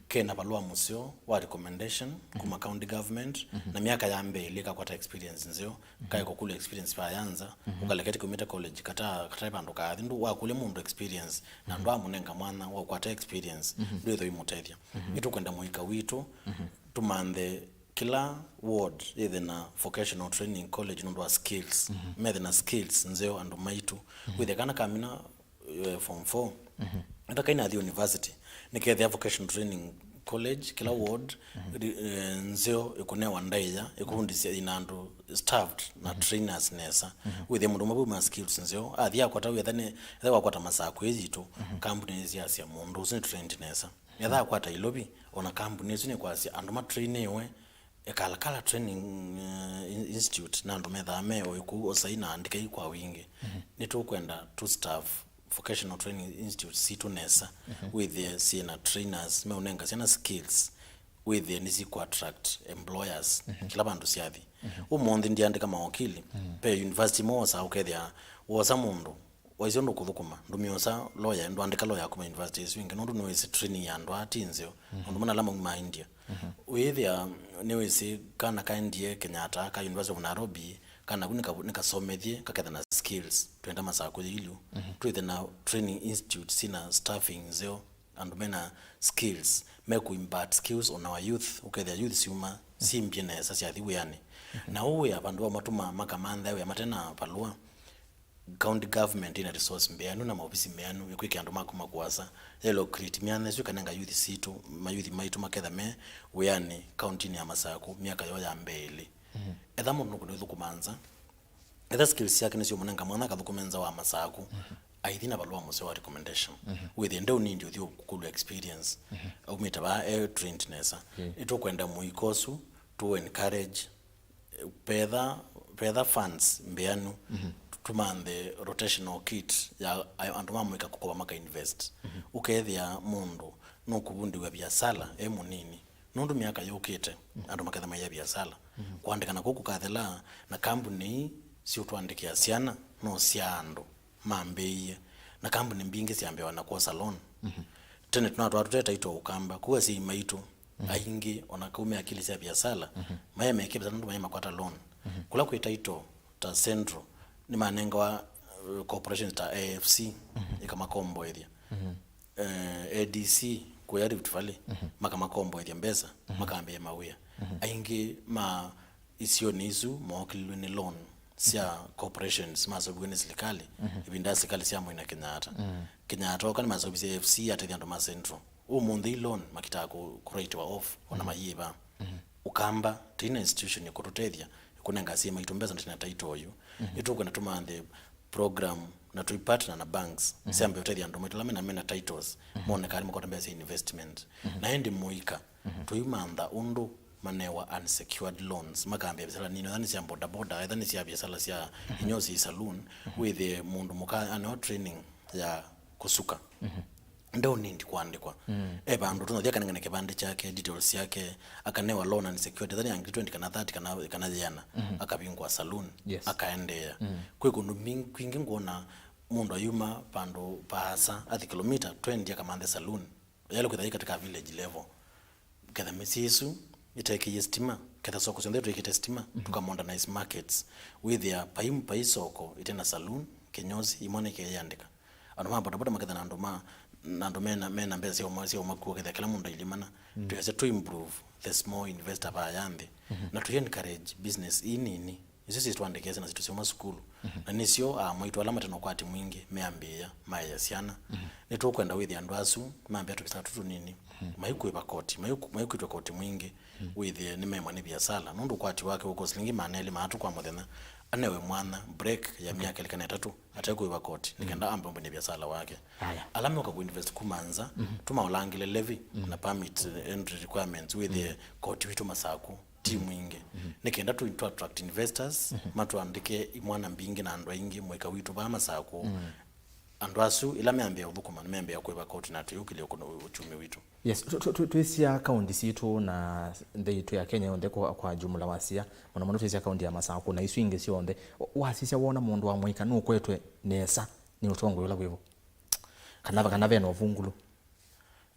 kena valũa mũseo wa recommendation kuma county government, na myaka ya mbee ĩlĩ kakwata experience nzeo, kaĩ kũkũlya experience va ya nza, ũkaleketi kumĩte college, kata, kataĩ vandũ kaathi, ndũ wakũlya mũndũ experience, na ndwamũnenga mwanya wa ũkwata experience, ndwĩthwa imũtethya. Nĩtũkwenda mũika witũ, tũmanthe kĩla ward yĩthe na vocational training college nũndũ wa skills. Methe na skills nzeo andũ maitũ. Wĩthĩa kana kamina, eh, form four. Ata kainathi university, nĩkethĩa vocational training college, kĩla ward, ri-, eh, nzeo ĩkũnewa ndaĩa, ĩkũvundĩsya ina andũ staffed na trainers nesa. Wĩthĩa mũndũ ũmwe vau ma skills nzeo, athi akwata wĩa, etha nĩ, etha wakwata Masakũ ĩ yitũ, kambuni nĩsyasya mũndũ ũsu nĩ trained nesa. Etha akwata Nairobi, ona kambuni ĩsu nĩkwasya andũ ma trainiwe, Ekalakala Training, eh, in-, Institute, na andũ methaa me oĩ kũu osa aandĩkai kwa wingĩ. Nĩtũkwenda tũ staff vocational training institutes sitũ nesa, wĩthĩe syĩ na trainers meũnenga syana skills, wĩthĩe nĩsikũ attract employers kĩla vandũ syathi. Ũmũnthĩ ndiandĩka mawakili, ve university imwe wosaa ũkethĩa wosa mũndũ waisye ũndũ ũkũthũkũma, ndũmĩosa lawyer, ndũandĩka lawyer kuma university ĩsu ĩngĩ, nũndũ nĩwĩsĩ training ya andũ aa ti nzeo. Maũndũ mana ala maumaa India. Wĩĩthĩa nĩwĩsĩ kana kaendie Kenyatta ka University of Nairobi, kana ku nĩka-, nĩkasomethye, kaketha na skills. Twenda Masakũ yĩilyĩ. Twĩthe na training institute sina staffing nzeo, andũ mena skills, mekũ impart skills on our youth, ũkethĩa youth syuma syĩmbye nesa syathi wĩanĩ. Na ũu wĩa vandũ va matuma makamantha wĩa matena valũa. County government ĩna resource mbeanu na maovisi meanu ĩkwĩkĩa andũ ma kuma kũasa, yaĩle create myanya ĩsu ĩkanenga youth sitũ, mayouth maitũ maketha me wĩanĩ kauntinĩ ya Masakũ myaka yoo ya mbee ĩlĩ. Etha mũndũ nũkwenda ũthũkũma nza, etha skills syake nĩsyũmũnenga mwanya akathũkũme nza wa Masakũ, aithi na valũa mũseo wa recommendation. Wĩthĩe ndeũ nindi ũthi ũkũlw'a experience, aumĩte vaa e trained nesa. Ĩtũkwenda mũika ũsu tũ encourage, petha, petha funds mbeanu, tũmanthe rotational kit ya a-, andũ ma mũika kũkova maka invest. Ũkethĩa mũndũ nũkũvundĩw'a viasala e mũnini, nũndũ myaka yũkĩte andũ maketha maia viasala. Kũandĩkana kũu kũkathela, na kambuni ii siũtũandĩkĩa syana no sya andũ mambĩĩie, na kambuni mbingĩ syambĩawa na kwosa loan. Tene tũnatwaa tũte title Ũkamba, kũu asyai maitũ aingĩ, ona kau me akili sya viasala, maĩ mekĩvĩsa nũndũ maĩ makwata loan. Kũla kwĩ title ta Central, nĩmanengawa, uh, corporations ta A F C, ĩkamakomboethya. Eh, A D C, kũya Rift Valley, makamakomboethya mbesa, makambĩĩa mawĩa. Aingĩ ma isionĩ isu mookĩlilwe nĩ loan sya corporations maseũviw'e nĩ silikalĩ, ĩvinda ya silikalĩ sya Mwai na Kenyatta. Kenyatta oka nĩmaseũvisye A F C atethya andũ ma Central. Ũmũnthĩ i loan makitaa kũ, kũ write off, ona mayĩva. Ũkamba, tũi na institution ĩkũtũtethya, ĩkũnenga asyai maitũ mbesa, na tũi na title oyu. Nĩtũkwenda tũmanthe program na tũi partner na banks, syambe ũtethya andũ maitũ ala mena, mena titles, mone kana nĩmakwata mbesa sya investment. Na ĩndĩ mũika, tũimantha ũndũ manewa unsecured loans, makambĩa viasala nini, etha nĩ sya bodaboda, etha nĩ sya viasala sya inyosi saloon, wĩthĩe mũndũ mũka aneo training ya kũsuka. Ndeũnindi kũandĩkwa. E vandũ tũnathi akanengane kĩvandĩ kyake, details syake, akanewa loan unsecured, etha nĩ ya ngili twenty kana thirty kana, kana yĩana, akavingũa saloon, yes, akaendeea. Kwĩ kũndũ mbing-, kwingĩ ngwona mũndũ ayuma vandũ vaasa athi kilomita twenty akamanthe saloon, yaĩle kwĩtha yĩ katika village level. Ketha mĩsyĩ ĩsu ĩtekĩie stima, ketha soko syonthe itwĩkĩte stima, tũka modernize markets, wĩthĩa pai, pai soko ĩte na saloon, kinyozi, imwana ikeyĩandĩka. Andũ ma bodaboda maketha na andũ ma, na andũ mena, mena mbesa sya ũma-, sya ũmakua, ketha kĩla mũndũ ailimana. Twĩasya tũ improve the small investor vaya nthĩ. Na tũ encourage business ii nini. Isu sitwandĩkĩe syana sitũ syauma sukulu. Na nĩsyo aa maitũ ala mate na ũkwati mwingĩ meambĩĩa maea syana. Nĩtũkwenda wĩthĩa andũ asu mambĩa tũvisa tũtũ tũnini, maikwĩva koti, maiku-, maikwĩtwa koti mwingĩ, wĩthĩe nĩmemwa nĩ viasala. Nũndũ ũkwati wake ũkũa silingi maana elĩ maatũ kwa mũthenya, anewe mwanya, break ya myaka ĩlĩ kana ĩtatũ, atekwĩva koti, nĩ kenda ambe ũmbany'e viasala wake. Aya. Ala meũka kũinvest kuma nza, tũmaũlangĩle levy na permit entry requirements, wĩthĩe koti witũ Masaku ti mwingĩ. Nĩ kenda tũ, tũ attract investors, matũandĩke imwana mbingĩ na andũ aingĩ mũika witũ vaa Masaku. Andũ asu, ĩla meambĩa ũthũkũma, nĩmeambĩa kwĩva koti na tũyũkĩlya ũkũno-, ũkyumi witũ. Yes, tũ-, tũ-, tũ-, twĩsya kaunti sitũ na nthĩ yitũ ya Kenya yonthe kwa, kwa jumla wasya, mũno mũno twĩsya kaunti ya Masaku na isu ingĩ syonthe. Wa-, wasisya wona mũndũ wa mũika nũkwetwe nesa nĩ ũtongoi ũla wĩvo? Kana, kana vena ũvungũlo?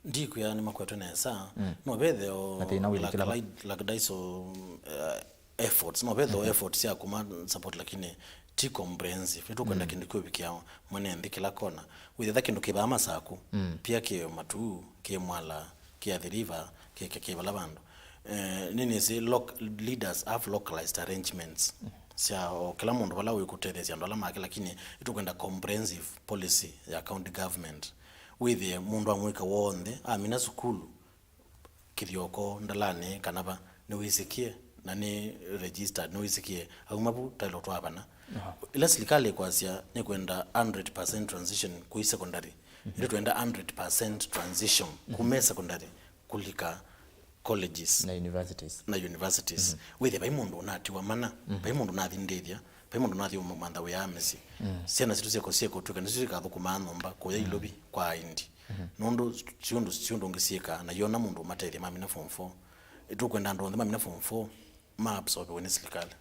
Ndikwĩa nĩmakwetwe nesa. No vethe o na thĩna wĩlikĩla va? Like, like, like Daiso, uh, efforts. No vethe o efforts sya kuma support, lakini ti comprehensive. Nĩtũkwenda kĩndũ kĩũvikĩa mwene nthĩ kĩla kona. Wĩthetha kĩndũ kĩ vaa Masaku, pia kĩ Matuu, kĩ Mwala, kĩ Athi River, kĩ, kĩ, kĩ vala vandũ. Eh, nĩnĩsĩ loc-, leaders have localized arrangements sya o kĩla mũndũ vala wĩkũtetheesya andũ ala make, lakini nĩtũkwenda comprehensive policy ya county government. Wĩthĩe mũndũ wa mũika w'onthe amina sukulu, kĩthyoko, ndalanĩ, kana va, nĩwĩsĩkĩe na nĩ registered, nĩwĩsĩkĩe auma vu taĩlo twavana. Ĩla silikalĩ ĩkwasya nĩkwenda hundred percent transition kwĩ secondary, ĩndĩ twenda hundred percent transition kuma secondary kũlika colleges na universities. Na universities. Wĩthĩa vai mũndũ ũnatiwa mana, vai mũndũ ũnathi ndĩthya, vai mũndũ ũnathi ũmantha wĩa mĩsyĩ. Syana sitũ syeko, syeko twĩka nĩsyo sikathũkũmaa nyũmba kũya Ilovi kwa aindi. Nũndũ siũndũ, siũndũ ũngĩ syĩka na yona mũndũ ũmatethya mamina form four. Tũkwenda andũ onthe mamina form four ma absorbiwe nĩ silikalĩ.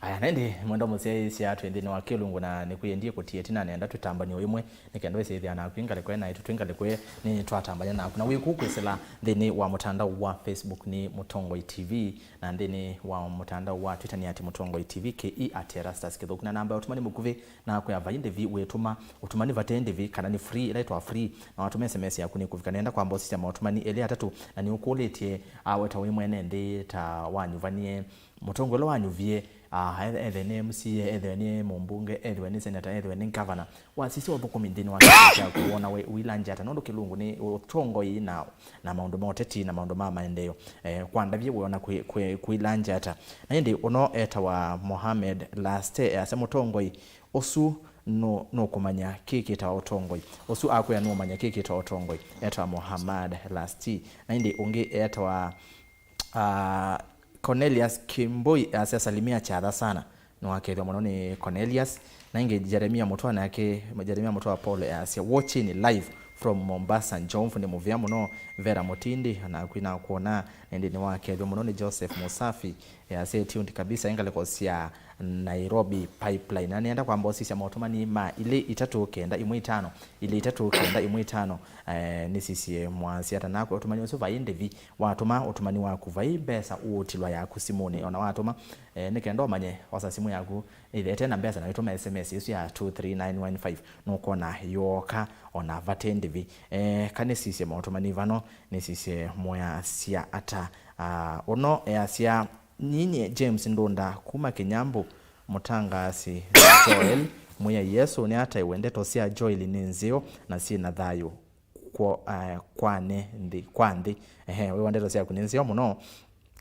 Aya, na ĩndĩ mwendwa mũsyaĩĩsya twĩ nthĩnĩ wa kĩlungu, na nĩkwĩendie kũtia ĩtina nenda twĩtambany'e o ĩmwe, nĩ kenda wĩsĩthĩa naku ĩ ngalĩko ĩ naitũ twĩ ngalĩko ĩ, nĩtwatambany'a naku. Na wĩku kwĩsĩla nthĩnĩ wa mũtandao wa Facebook nĩ Mũtongoi T V, na nthĩnĩ wa mũtandao wa Twitter nĩ at Mũtongoi T V, K E at Erastus Kĩthũku, na namba ya ũtũmani mũkuvĩ na kwĩa vai ndĩvi wĩtũma, ũtũmani vate ndĩvi, kana nĩ free, ĩla ĩtwa free, na watũma S M S yaku nĩ kũvika. Nenda kwamba ũsisya maũtũmani elĩ atatũ, na nĩ ũkũlĩtye, a, weta wĩ mwene nthĩ ta wanyuvanie, mũtongoi ũla wanyuvie, a, ethĩwe nĩ M C A, ethĩwe nĩ mũmbunge, ethĩwe nĩ seneta, ethĩwe nĩ ngavana, wasisya ũthũkũmi nthĩnĩ wa kĩama kyaku, wona we ũilangya ata? Nũndũ kĩlungu nĩ ũtongoi na, na maũndũ ma ũteti na maũndũ ma maendeeo. Eh, kwa ndavye wĩona kwĩ-, kwĩ-, kwĩilangya ata? Na ĩndĩ ũno etawa Mohamed Laste, easya mũtongoi ũsu nũ-, nũkũmanya kĩ kĩtawa ũtongoi. Ũsu akwĩa nũũmanya kĩ kĩtawa ũtongoi, etawa Mohamed Lasti. Na ĩndĩ ũngĩ etawa, ah, Cornelius Kimboi, easya salimia Kyatha sana. Nĩwakethwa mũno nĩ Cornelius. Na ĩngĩ Jeremia Mũtwa nake, Jeremia Mũtwa Paul easya, "Watching live from Mombasa, Njovu nĩ mũvea mũno." Vera Mũtindi, naku nakwona, na ĩndĩ nĩwakethwa mũno nĩ Joseph Musafi, easya, "Tuned kabisa, ĩ ngalĩko sya Nairobi Pipeline." Na nĩenda kwamba ũsisya maũtũmani ma ilĩ itatũ kenda ĩmwe itano, ilĩ itatũ kenda ĩmwe itano, eh, nĩsisye mwasya ata nakwe ũtũmani ũsu vai ndĩvi, watũma ũtũmani waku vai mbesa ũũtilwa yaku simũnĩ, ona watũma, eh, nĩ kenda ũmanye osa simũ yaku, ĩthe ĩte na mbesa na wĩtũma S M S ĩsu ya two three nine one five, nũkwona yooka ona vate ndĩvi. Eh, ka nĩsisye maũtũmani vano, nĩsisye mũyasya ata. Ah, ũno easya, "Nyinyi James Ndunda kuma Kĩnyambũ, mũtangaasi Joel, Mwĩai Yesũ nĩataĩwe, ndeto sya Joel nĩ nzeo na syĩ na thayũ kwo-, ah, kwane nthĩ, kwa nthĩ." Ehe, wĩwa ndeto syaku nĩ nzeo mũno.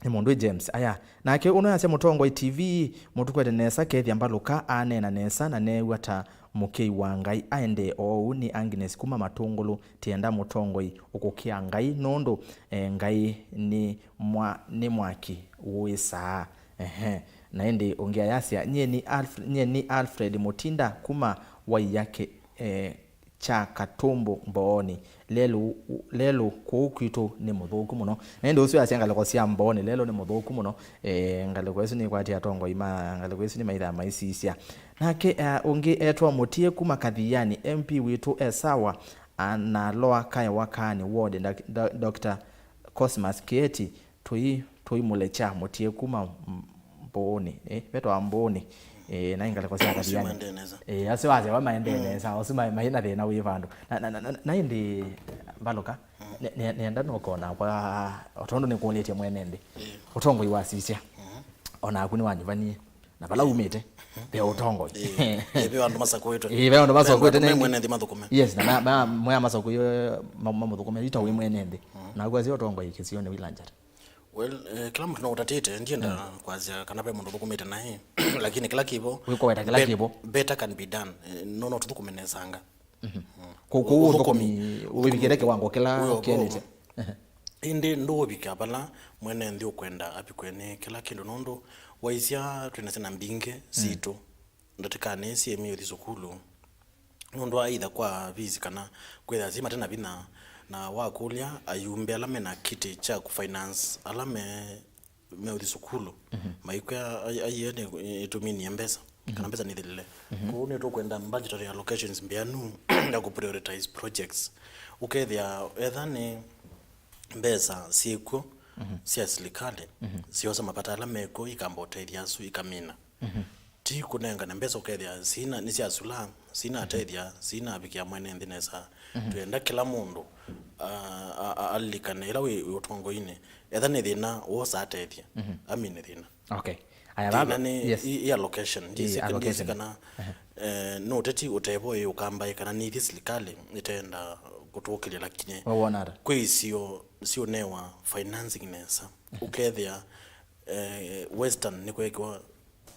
Nĩ mũndũ wĩ James. Aya, nake ũno yasya Mũtongoi T V, mũtũkwete nesa, kethĩa Mbalũka aneena nesa na neew'a ta mũkei wa Ngai. Aendee oou. Nĩ Agnes kuma Matũngũlũ. Tienda Mũtongoi ũkũkĩa Ngai nũndũ, eh, Ngai nĩ mwa-, nĩ mwaki wũĩsaa. Ehe. Na ĩndĩ ũngĩ ayasya, "Nyie nĩ Alf-, nyie nĩ Alfred Mũtinda kuma Waiyake, eh, kya Katũmbũ Mbooni. Lelũ, lelũ kũu kwitũ nĩ mũthũku mũno." Na ĩndĩ ũsu asya ngalĩko sya Mbooni, lelũ nĩ mũthũku mũno. Eh, ngalĩko ĩsu nĩkwatie atongoi ma ngalĩko ĩsu nĩmaithaa maisisya. Nake, eh, ũngĩ etwa Mũtie kuma Kathiani, M P witũ e sawa, a, na Lower Kaewa Kaani Ward, Dak-, Da-, Doctor Cosmas Kieti, tũi-, tũimũlekya Mũtie kuma M-, Mbũũnĩ, eh, vetwa Mbũũnĩ, eh, na ngalĩko sya Kathiani. Maendee nesa. Eh, asu wasya va maendee nesa, asu ma-, mai na thĩna wĩ vandũ. Na, na, na, na, na ĩndĩ Mbalũka, nĩ-, nĩ-, nĩenda nũkona kwa, o tondũ nĩkũlĩtye mwene nthĩ, ũtongoi wasisya, o naku nĩwanyuvanie, na vala umĩte, ve ũtongoi. Ĩĩ, ve andũ masakũĩtwe. Ĩĩ, ve andũ masakũĩtwe, me nengĩ. Mwene nthĩ mathũkũme. Yes, na ma-, ma-, mwea masakũĩtwe, ma-, mamũthũkũme, ita wĩ mwene nthĩ. Naku asya ũtongoi kĩsionĩ wĩla njata. Well, eh, kĩla mũndũ no ũtatĩte, ndienda kwasya kana ve mũndũ ũthũkũmĩte naĩ, lakini kĩla kĩvo, wĩkũweta kĩla be-, kĩvo, better can be done. Eh, no, no tũthũkũme nesanga. Kũ-, kũ-, ũthũkũmi, ũthũkũmi wĩvikĩte kĩwango kĩla kĩenĩte. Ĩndĩ ndũũvika vala mwene nthĩ ũkwenda avikwe nĩ kĩla kĩndũ, nũndũ waisya twĩ na syana mbingĩ sitũ ndatĩkanĩ syĩ mĩũthi sukulu. Nũndũ wa either kwa fees kana kwĩthĩa syĩ mate na vinya, na wakũlya ayumbe ala mena kiti kya kũfinance ala me, meũthi sukulu, maikwĩa, "Ai-, aiee, nĩ, ĩtũminie mbesa, kana mbesa nĩthilile." Kwoou nĩtũkwenda budgetary allocations mbĩanu ya kũprioritize projects. Ũkethĩa etha nĩ mbesa syĩkw'o sya silikalĩ, syosa mapata ala mekw'o, ikamba ũtethya asu, ikamina. Ti kũnengane mbesa ũkethĩa sina nĩsyasula, sinatethya, sinavikĩa mwene nthĩ nesa. Twenda kĩla mũndũ, a, a, a, alilikane ĩla wĩ, wĩ ũtongoinĩ. Etha nĩ thĩna, wosa atethye. Amine thĩna. Okay. Aya, thĩna nĩ, yes, i, i allocation. Ndiĩsĩ, allocation, ndiĩsĩ kana, eh, nũteti ũtevo ĩ ũkambaĩ kana nĩthi silikalĩ ĩtenda kũtũkĩlya, lakini wawona ata? Kwĩ isio siũnewa financing nesa. Ũkethĩa, eh, Western nĩkwekiwa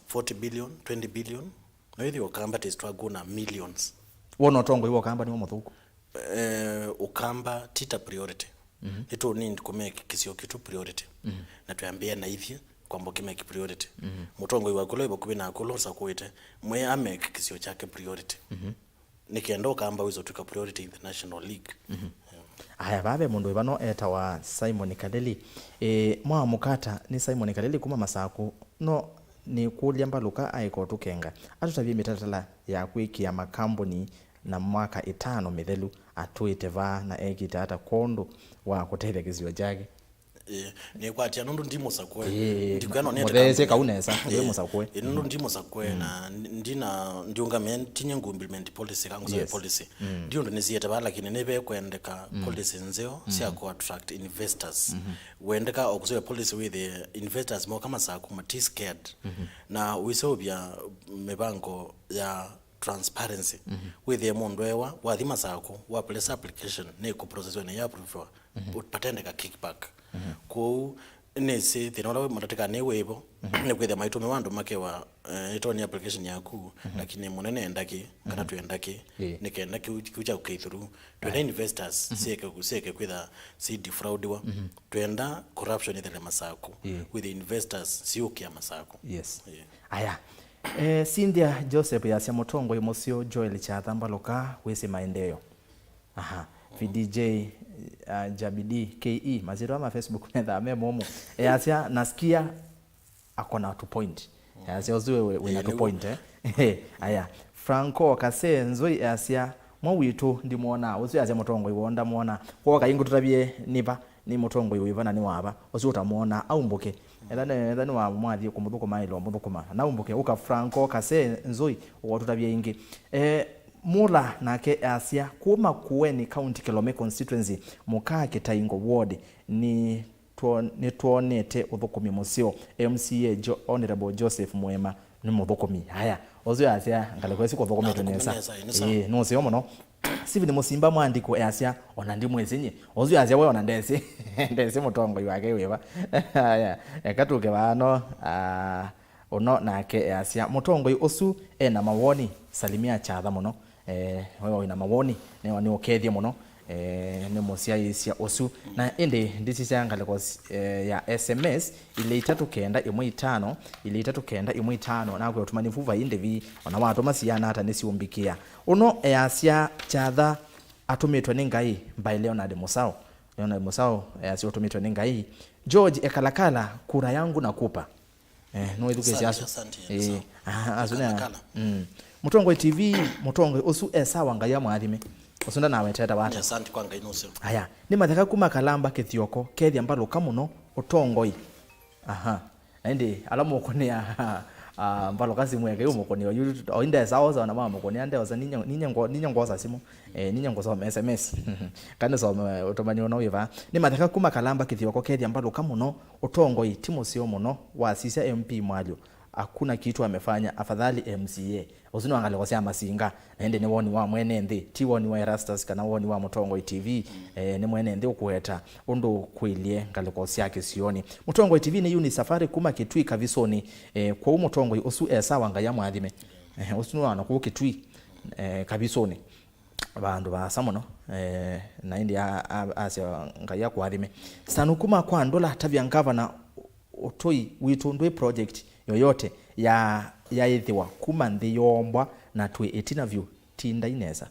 forty billion, twenty billion, na wĩthĩwa Ũkamba tĩ struggle na millions. Wona ũtongoi wa Ũkamba nĩwo mũthũku? Eh, Ũkamba ti ta priority. Nĩtũ need kũmake kĩsio kitũ priority. Na twĩambĩĩa na ithyĩ kwamba ũkĩmake priority. Mũtongoi waku ũla wĩ vakuvĩ naku ũla ũsakũĩte, mwĩe amake kĩsio kyake priority. Nĩ kenda Ũkamba wĩse ũtw'ĩka priority in the National League. Aya, vaa ve mũndũ wĩ vano etawa Simon Kaleli. Ĩ, mwamũkata nĩ Simon Kaleli kuma Masaku. No nĩkũlya Mbalũka aĩka ũtũkenga. Atũtavye mĩtalatala ya kwĩkĩa makambuni na mwaka ĩtano mĩthelu atwĩte vaa na ekĩte ata kwondũ wa kũtethya kĩsio kyake. Ĩĩ, nĩkwatya nũndũ ndi mũsakũe. Ĩĩ, ndikwĩa no nĩete mũtheesye kau nesa, ndwĩ mũsakũe. Ĩĩ, nũndũ ndi mũsakũe na ndi-, ndina, ndiũngamĩe, tinye ngũ implement policy, ka ngũsũvĩa policy. Ndi ũndũ nĩsiĩte vaa, lakini nĩvekwendeka policy nzeo sya kũ attract investors. Wendeka o kũsũvĩa policy wĩthĩe investors moka Masaku mati scared. Na wĩseũvya mĩvango ya transparency. Wĩthĩe mũndũ ewa, wathi Masaku, wa place application, nĩ kũ process wene ya approvewa. Patendeka kickback. Kwoou nĩsĩ thĩna ũla wĩ matatĩkanĩ wĩvo, nĩ kwĩthĩa maitũmĩwa andũ makewa, eh, nĩtwonĩ application yaku, lakini mũnene endaki, kana twendaki, nĩ kenda kĩu, kĩu kya kũkei through. Twenda investors syeke, syeke kwĩtha si defraudiwa. Twenda corruption ĩthele Masaku. With investors siũkĩa Masaku. Yes. Aya. Eh, Cynthia Joseph yasya mũtongoi mũseo Joel Chatha Mbalũka wĩsĩ maendeeo. Aha. V D J, uh, Jabidi K E, masyĩtwa ma Facebook methaa me momũ. Easya, "Nasikia ako na tu point." Easya, "Ũsu we, we na tu point, eh?" Aya. Franco Kase Nzoi easya, "Mwa witũ ndimwona." Ũsu easya mũtongoi woo ndamwona. Kwoka ingĩ tũtavye nĩ va, nĩ mũtongoi wĩva na nĩ wava. Ũsu ũtamwona, aumbũke. Etha nĩ, etha nĩ wa mwathi kũmũthũkũma, ĩlo mũthũkũma. Na aumbũke, ũka Franco Kase Nzoi, ũtũtavye ingĩ. Eh, Mula nake asya, kuma Kueni County, Kilome Constituency, mũkaa Kĩtaingo Ward, nĩ two-, nĩtwonete ũthũkũmi mũseo. M C A Jo-, Honourable Joseph Mwema nĩ mũthũkũmi. Aya, ũsu asya ngalĩko ĩsu kũthũkũmĩtwe nesa. Ĩĩ, nũseo mũno. Stephen Musimba Mwandĩko easya, "Ona ndimwĩsĩ nyie." Ũsu easya we ona ndesĩ, ndesĩ mũtongoi wake wĩva. Aya, eka tũke vano, ah, ũno nake easya, "Mũtongoi ũsu ena mawoni, salimia Kyatha mũno." Eh, wewe wĩna mawoni, nĩwa nĩũkethye mũno, eh, nĩ mũsyaĩĩsya ũsu. Na ĩndĩ ndisisya ngalĩko s-, eh, ya S M S, ilĩ itatũ kenda ĩmwe itano, ilĩ itatũ kenda ĩmwe itano, nakwĩa ũtũmani vu vai ndĩvi, ona watũma siana ata nĩsiũmbĩkĩa. Ũno easya Kyatha atũmĩtwe nĩ Ngai by Leonard Musau. Leonard Musau easya ũtũmĩtwe nĩ Ngai. George Ekalakala, kura yangu nakupa. Eh, nũĩthukĩĩsya asu. Asante, asante, eh, sawa. Aha, asu nĩ a-, Ekalakala. Mm. Mũtongoi T V, mũtongoi ũsu e sawa, Ngai amũathime. Ũsu ndanawetete vata. Nĩ asante kwa Ngai nũseo. Aya, nĩ Matheka kuma Kalamba Kĩthioko, kethya mbalũka mũno ũtongoi. Aha. Na ĩndĩ ala mũkũnĩa, ah, mbalũka simũ eke yu mũkũnĩa yu, o inde saosa ona mamũkũnĩa ndeosa, ninye, ninye ngo-, ninye ngosa simũ. Eh, ninye ngũsoma S M S. Kana some ũtũmani ũno wĩva. Nĩ Matheka kuma Kalamba Kĩthioko, kethya mbalũka mũno, ũtongoi ti mũseo mũno, wasisya M P Mwalyo. Hakuna kitu amefanya, afadhali M C A. Ũsu nĩ wa ngalĩko sya Masinga, na ĩndĩ nĩ woni wa mwene nthĩ, ti woni wa Erastus kana woni wa Mũtongoi T V. Eh, nĩ mwene nthĩ ũkũweta ũndũ kwĩlye ngalĩko sya kĩsionĩ. Mũtongoi T V nĩ Eunice Safari kuma Kitui Kavisoni. Eh, kwoou mũtongoi ũsu e sawa, Ngai amwathime. Eh, ũsu nĩ wa na kũu Kitui, eh, Kavisoni. Vandũ vaasa mũno, eh, na ĩndĩ a-, a-, asya Ngai akũathime. Stanu kuma kwa Ndũla, tavya ngavana, ũtũi witũ ndwĩ project yoyote ya, yaĩthĩwa kuma nthĩ yoombwa na twĩ ĩtina vyũ, tindai nesa.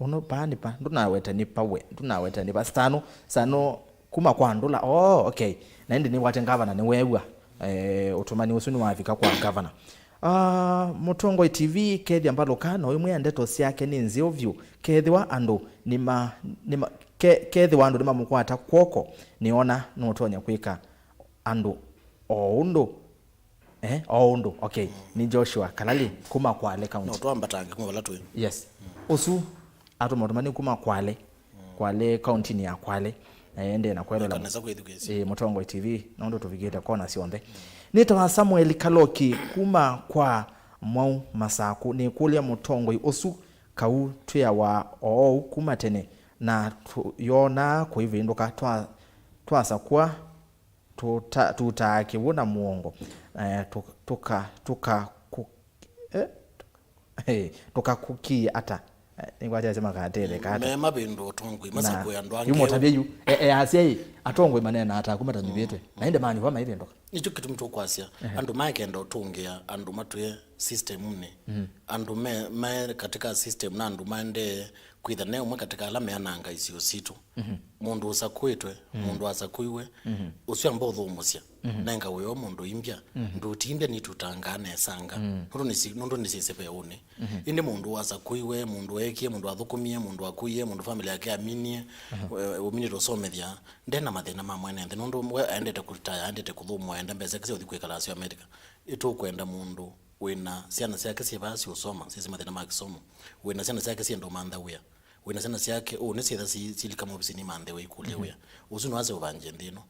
Ũno paa nĩ pa, ndũnaweta nĩ pa we, ndũnaweta nĩ pa. Stanu, Stanu kuma kwa Ndũla, oh, okay. Na ĩndĩ nĩwate ngavana nĩweew'a, eh, ũtũmani ũsu nĩwavika kwa ngavana. Ah, Mũtongoi T V, kethya mbalũka, no ĩmwe ya ndeto syake nĩ nzeo vyũ. Kethĩwa andũ nĩma-, nĩma-, ke-, kethĩwa andũ nĩmamũkwata kw'oko, nĩona nũtonya kwĩka andũ o ũndũ, eh, o ũndũ. Okay, nĩ Joshua Kalali kuma Kwale County. No twambatange kuma vala twĩ. Yes. Ũsu atũma ũtũmani kuma Kwale, Kwale, kauntinĩ ya Kwale. Na ĩndĩ na kwelwela kanisa kwĩthukĩĩsya. Ĩĩ, Mũtongoi T V, nũndũ tũvikĩte kona syonthe. Nĩtawa Samuel Kaloki kuma kwa Mwau Masaku. Nĩkũlya mũtongoi ũsu kau twĩawa oou kuma tene, na tũyonaa kũivĩndũka. Twa-, twasakũa tũta-, tũtaa kĩw'ũ na mũongo. Eh, tũ-, tũka-, tũka-, kũ-, eh, Hey, tũkakũkie ata? Eh, nĩkwatĩasya makatetheka ata? Me mavĩndũ ũtongoi, na masakũe andũ angĩ. Yu mũtavye yu, e, e, asya ĩ, atongoi maneenaa ta aku matanyuvĩtwe. Na ĩndĩ manyuva maivĩndũka. Nĩkyo kĩtumi tũkwasya, ehe, andũ maekenda ũtũngĩa andũ matwĩe system-nĩ. Andũ me, me katika system na andũ maendee kwĩtha ne ũmwe katika ala meananga isio sitũ. Mũndũ ũsakũĩtwe, mũndũ wasakũiwe, ũsu amba ũthũmũsya, nenga wĩoo mũndũ imbya, ndũtimbya nitutangaa nesanga, nũndũ nĩsi-, nũndũ nĩsyĩsĩ veũnĩ. Ĩndĩ mũndũ wasakũiwe, mũndũ weekie, mũndũ wathũkũmie, mũndũ wakuie, mũndũ family yake aminie, we-, ũminĩte ũsomethya, ndena mathĩna ma mwene nthĩ, nũndũ we aendete kũtaya, aendete kũthũmũa, enda mbesa syake sya ũthi kwĩkala asyo America. Ĩtũkwenda mũndũ wĩna syana syake syĩ vaa siũsoma, syĩsĩ mathĩna ma kĩsomo, wĩna syana syake syĩenda ũmantha wĩa, wĩna syana syake, ũũ nĩsyĩtha si-, silika maovisinĩ ma nthĩ waikũlya wĩa. Ũsu nĩwase ũvangie nthĩ ĩno.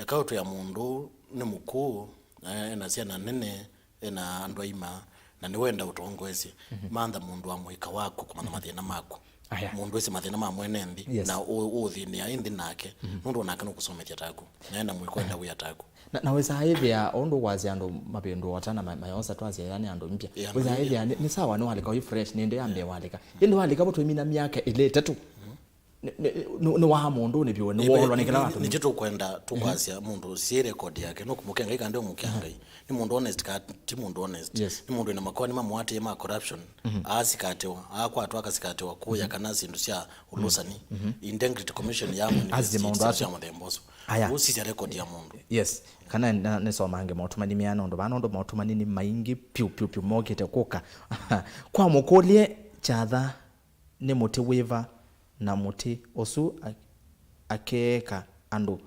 Eka ũtwĩa mũndũ nĩ mũkũũ, eh, ena syana nene, ena andũ aima, na nĩwenda ũtongoesye. Mantha mũndũ wa mũika waku kũmanya mathĩna maku. Aya. Mũndũ wĩsĩ mathĩna ma mwene nthĩ, yes, na ũ-, ũũthĩnĩa ĩ nthĩ nake, nũndũ onake nũkũsomethya taku, na ena mũika enda wĩa taku. Na, na wĩsaa ĩthĩa, o ũndũ wasya andũ mavĩndũa ũtana ma-, mayosa twasya ĩla nĩ andũ mpya. Ĩ andũ wĩsaa ĩthĩa, nĩ, nĩ sawa nĩwalĩka wĩ fresh, nĩ ndĩ ambĩe walĩka. Ĩndĩ walĩka vo tũimina myaka ĩlĩ ĩtatũ. Nĩ, nĩ, nĩ, nĩ waa mũndũ nĩ vyũ, nĩ woolwa nĩ kĩla watũmĩe. Nĩkyo tũkwenda tũkwasya mũndũ syĩ record yake, nũkũmũkĩa Ngai kana ndĩũmũkĩa Ngai. Nĩ mũndũ honest kana ti mũndũ honest. Yes. Nĩ mũndũ wĩna makoani mamũatĩĩe ma corruption. Aasikatĩwa, aakwatwa akasikatĩwa kũya kana syĩndũ sya ũlũsani. Integrity Commission ya mũinvestigate syĩndũ sya mũthemba ũsu. Aya. Ũsisya record ya mũndũ. Yes. Kana na-, nĩsomange maũtũmani meana ũndũ vaa, nũndũ maũtũmani nĩ maingĩ piũ, piũ, piũ mokĩte kũka. Kwa mũkũlye Kyatha nĩ mũtĩ wĩva, na mũtĩ ũsu a-, akeeka andũ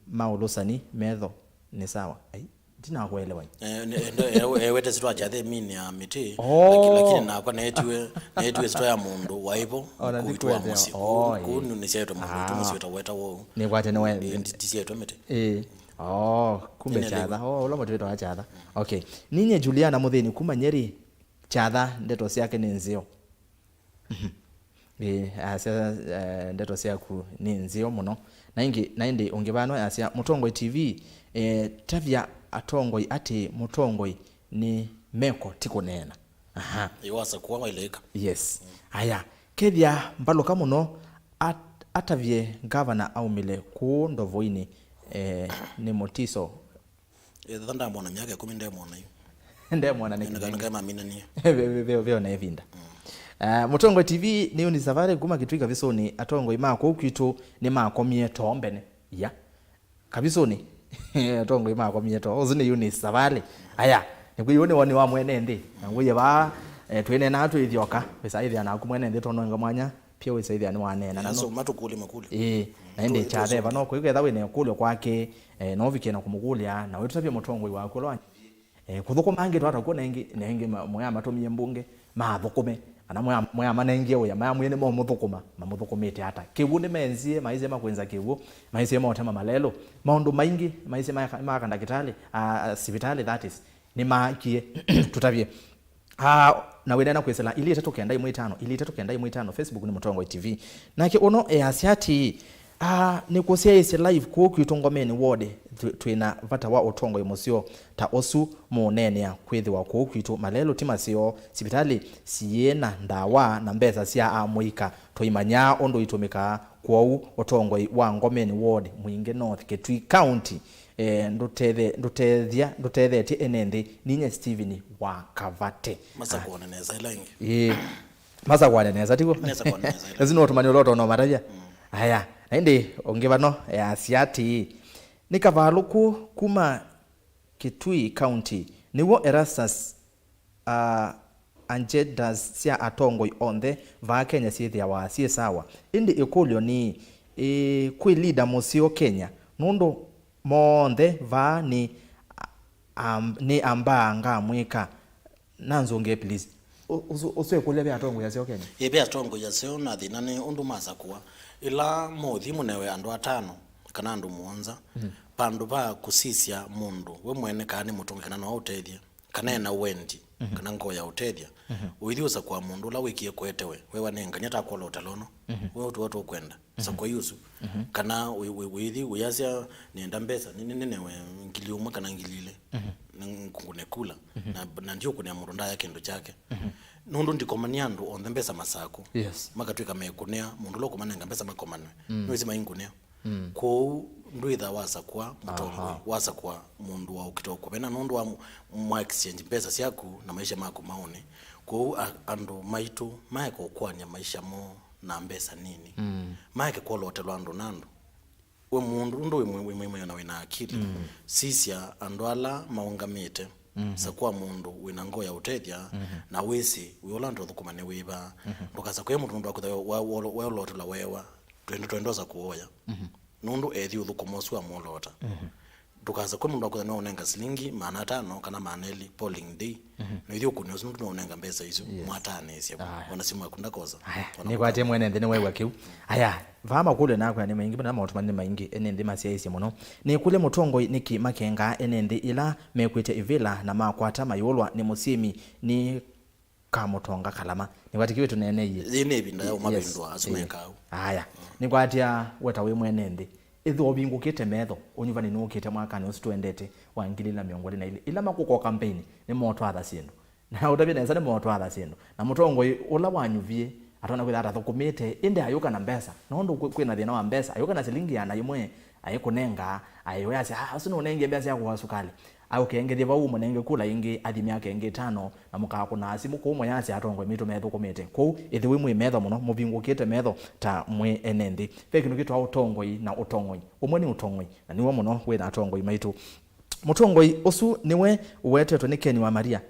ma ũlũsani metho nĩ sawa? Ai, ndinakũelewa. Eh, nĩ-, ndo-, eh, eh, wete sitwa Kyatha ĩmini ya mĩtĩ, oh, lakini, lakini nakwa neetiwe, neetiwe sitwa ya mũndũ waivo. Ona kũitwa ndikwethĩa mũsyĩ. Oh, kũu, eh, nĩsyaĩtwe mũndũ witũ, ah, mũsyĩ wetaweta wou. Nĩkwate nĩwe. Eh, ndi-, ndisyaĩtwe mĩtĩ. Eh. Oh, kumbe Kyatha. Oh, ũla mũtĩ wĩtawa Kyatha. Okay. Ninye Juliana Mũthĩni kuma Nyeri, Kyatha ndeto syake nĩ nzeo. Mhm. Ĩĩ, asya, eh, ndeto syaku nĩ nzeo mũno. Na ĩngĩ, na ĩndĩ ũngĩ vano asya, Mũtongoi T V, eh, tavya atongoi atĩ mũtongoi nĩ meko ti kũneena. Aha. Ĩĩ, wasakũa wailĩka. Yes. Aya, kethĩa mbalũka mũno, at-, atavye ngavana aumĩle kũũ Ndovoinĩ, eh, nĩ mũtiso. Ĩtha ndamwona myaka ĩkũmi ndemwona yu. Ndemwona nĩ Ĩndĩ kana kĩvenge. Kaĩ maminanie. Ve-, ve-, ve-, veona ĩvinda. Ah, Mũtongoi T V nĩ Eunice Savali kuma Kitui Kavisũnĩ, atongoi ma kũu kwitũ nĩ makomie too mbene. Ya. Kavisũnĩ. Atongoi makomie too. Ũsu nĩ Eunice Savali. Aya. Nĩkwĩ ũũ nĩ woni wa mwene nthĩ. Na ngũie vaa, eh, twĩneenaa twĩ ithyoka. Wĩsa ĩthĩa naku mwene nthĩ tononga mwanya. Pia wĩsa ĩthĩa nĩwaneena. Na no matũkũlye makũlyo. Ĩĩ. Na ĩndĩ kyathe vano kwĩ ketha wĩ na ĩkũlyo kwake, eh, no ũvikie na kũmũkũlya, na wĩtũtavye mũtongoi waku ũla wa, eh, kũthũkũma angĩ twata kuo na ĩngĩ, na ĩngĩ ma-, mwaya matũmie mbunge, mathũkũme, kana mwaya, mwaya manengie wĩa, maya mwĩe nĩmomũthũkũma, mamũthũkũmĩte ata? Kĩw'ũ nĩmenzie, maisye makwĩnza kĩw'ũ, maisye maũtema malelũ, maũndũ maingĩ, maisye maka, maka ndakĩtalĩ, a, a, sivitalĩ, that is, nĩmakie. Tũtavye. Ah, na wĩneena kwĩsĩla ili itatũ kenda ĩmwe itano, ili itatũ kenda ĩmwe itano, Facebook nĩ Mũtongoi T V. Nake ũno easya atĩĩ, ah, nĩkũsyaĩĩsye live kũũ kwitũ Ngomeni ward, twĩ, twĩ na vata wa ũtongoi mũseo ta ũsu mũũneenea kwĩthĩwa kũũ kwitũ malelũ ti maseo, sivitalĩ siyĩ na ndawa na mbesa sya amũika tũimanyaa ũndũ itũmĩkaa. Kwoou ũtongoi wa Ngomeni ward, Mwingi North, Kitui County, eh, ndũtethe-, ndũtethya-, ndũtethetye ene nthĩ. Ninyie Stephen wa Kavate. Masakũane nesa ĩla ĩngĩ. Ĩĩ. Masakũane nesa, tiguo? Masakũane nesa ĩla. Ĩsu nĩ ũtũmani ũla ũtono matavya. Aya, na ĩndĩ ũngĩ vano, eh, asya atĩĩ, nĩ kavalũku kuma Kitui County, nĩw'o Erastus, ah, agendas sya atongoi onthe vaa Kenya syĩthĩawa syĩ sawa. Ĩndĩ ĩkũlyo nĩ, ĩ, kwĩ leader mũseo Kenya? Nũndũ monthe vaa nĩ, am-, nĩ ambaa ngamwĩka. Na nzũngĩe, please. Ũ-, ũsu, ũsu ĩkũlya ve atongoi aseo Kenya? Ĩ, ve atongoi aseo, na thĩna nĩ ũndũ masakũa. Ĩla mũthi mũnewe andũ atano kana andũ mũonza, vandũ va kũsisya mũndũ we mwene kana nĩ mũtongoi kana no aũtethye, kana ena wendi, kana ngoo ya ũtethya, ũithi ũsakũa mũndũ ũla wĩkie kũetewe, wewa nengany'a ta kwolota lono, we ũtũwa tũkwenda, sakũa yu ũsu. Kana wĩ-, wĩ-, wĩithi wĩyasya, nĩenda mbesa, nĩ-, nĩ-, nĩnewe ngili ũmwe kana ngili ilĩ, nĩ-, ngũne kula, na, na ndiũkũnĩa mũndũ ndaya kĩndũ kyake. Nũndũ ndikomania andũ onthe mbesa masakũ. Yes. Makatw'ĩka mekũnĩa, mũndũ ũla ũkũmanenga mbesa makomanwe. Nĩwĩsĩ maingũnĩa. Kwoou ndwĩtha wasakũa mũtongoi, wasakũa mũndũ wa ũkita ũkũvena nũndũ wa mũ-, mwa exchange mbesa syaku na maisha maku maũnĩ. Kwoou a-, andũ maitũ maeka ũkwany'a maisha moo na mbesa nini. Maeke kwolotelwa andũ na andũ. We mũndũ ũndũ wĩ mwi-, wĩ mwĩmwĩo na wĩ na akili, sisya andũ ala maũngamĩte. Sakũa mũndũ wĩ na ngoo ya ũtethya, na wĩsĩ wĩ ũla ndũthũkũma nĩ wĩva. Ndũkasakũe mũndũ nũndũ wa kwĩthwa wa-, wa-, waolotelwa wewa. Twende, twende ũsa kũoya. Nũndũ ethi ũthũkũma ũsu wa mũlota. Ndũkasakũe mũndũ wa kwĩthwa nĩwaũnenga silingi maana atano kana maana elĩ polling day. Na ithi ũkũnĩa ũsu nũndũ nĩwaũnenga mbesa isu. Yes. Mwataanĩsye. Aya. Ona simu yaku ndakosa. Aya. Ona nĩkwatĩe mwene nthĩ nĩwew'a kĩu. Aya. Vaa makũlyo nakwa nĩ maingĩ, na maũtũmani nĩ maingĩ, ene nthĩ masyaĩĩsye mũno. Nĩkũlye mũtongoi nĩkĩ makengaa ene nthĩ ĩla mekwĩtya ivĩla na makwata mayũlwa nĩ mũsyĩmi nĩ kamũtonga kalama. Nĩkwatĩkĩw'e tũneeneie. Yĩ nĩ ĩvinda ya ũmavĩndũa asu mekaa ũu. Aya. Nĩkwatĩa we ta wĩ mwene nthĩ. Ĩthĩwa ũvingũkĩte metho, ũnyuvani nũkĩte mwakanĩ ũsu tũendete wa ngili ilĩ na mĩongo ĩlĩ na ilĩ. Ĩla makũka o kampeini, nĩmotwatha syĩndũ. Na ũtavye nesa nĩmotwatha syĩndũ. Na mũtongoi ũla wanyuvie, atonya kwĩtha atathũkũmĩte, ĩndĩ ayũka na mbesa. Nũndũ kwĩ, kwĩna thĩna wa mbesa. Ayũka na silingi ĩana yĩmwe, ayĩkũnenga, ayĩwĩa asya, "Ah, ũsu nũnengie mbesa ya kũgũa sukalĩ." Aũkengethye vau, mũnenge kula ĩngĩ, athi myaka ĩngĩ ĩtano, na mũkakũnaa simũ kũu mũyasya atongoi maitũ methũkũmĩte. Kwoou, ĩthĩwai mwĩ metho mũno, mũvingũkĩte metho ta mwĩ ene nthĩ. Ve kĩndũ kĩtawa ũtongoi na ũtong'oi. Ũmwe nĩ ũtong'oi, na nĩw'o mũno wĩ na atongoi maitũ. Mũtongoi ũsu nĩwe ũwetetwe nĩ Ken wa Maria.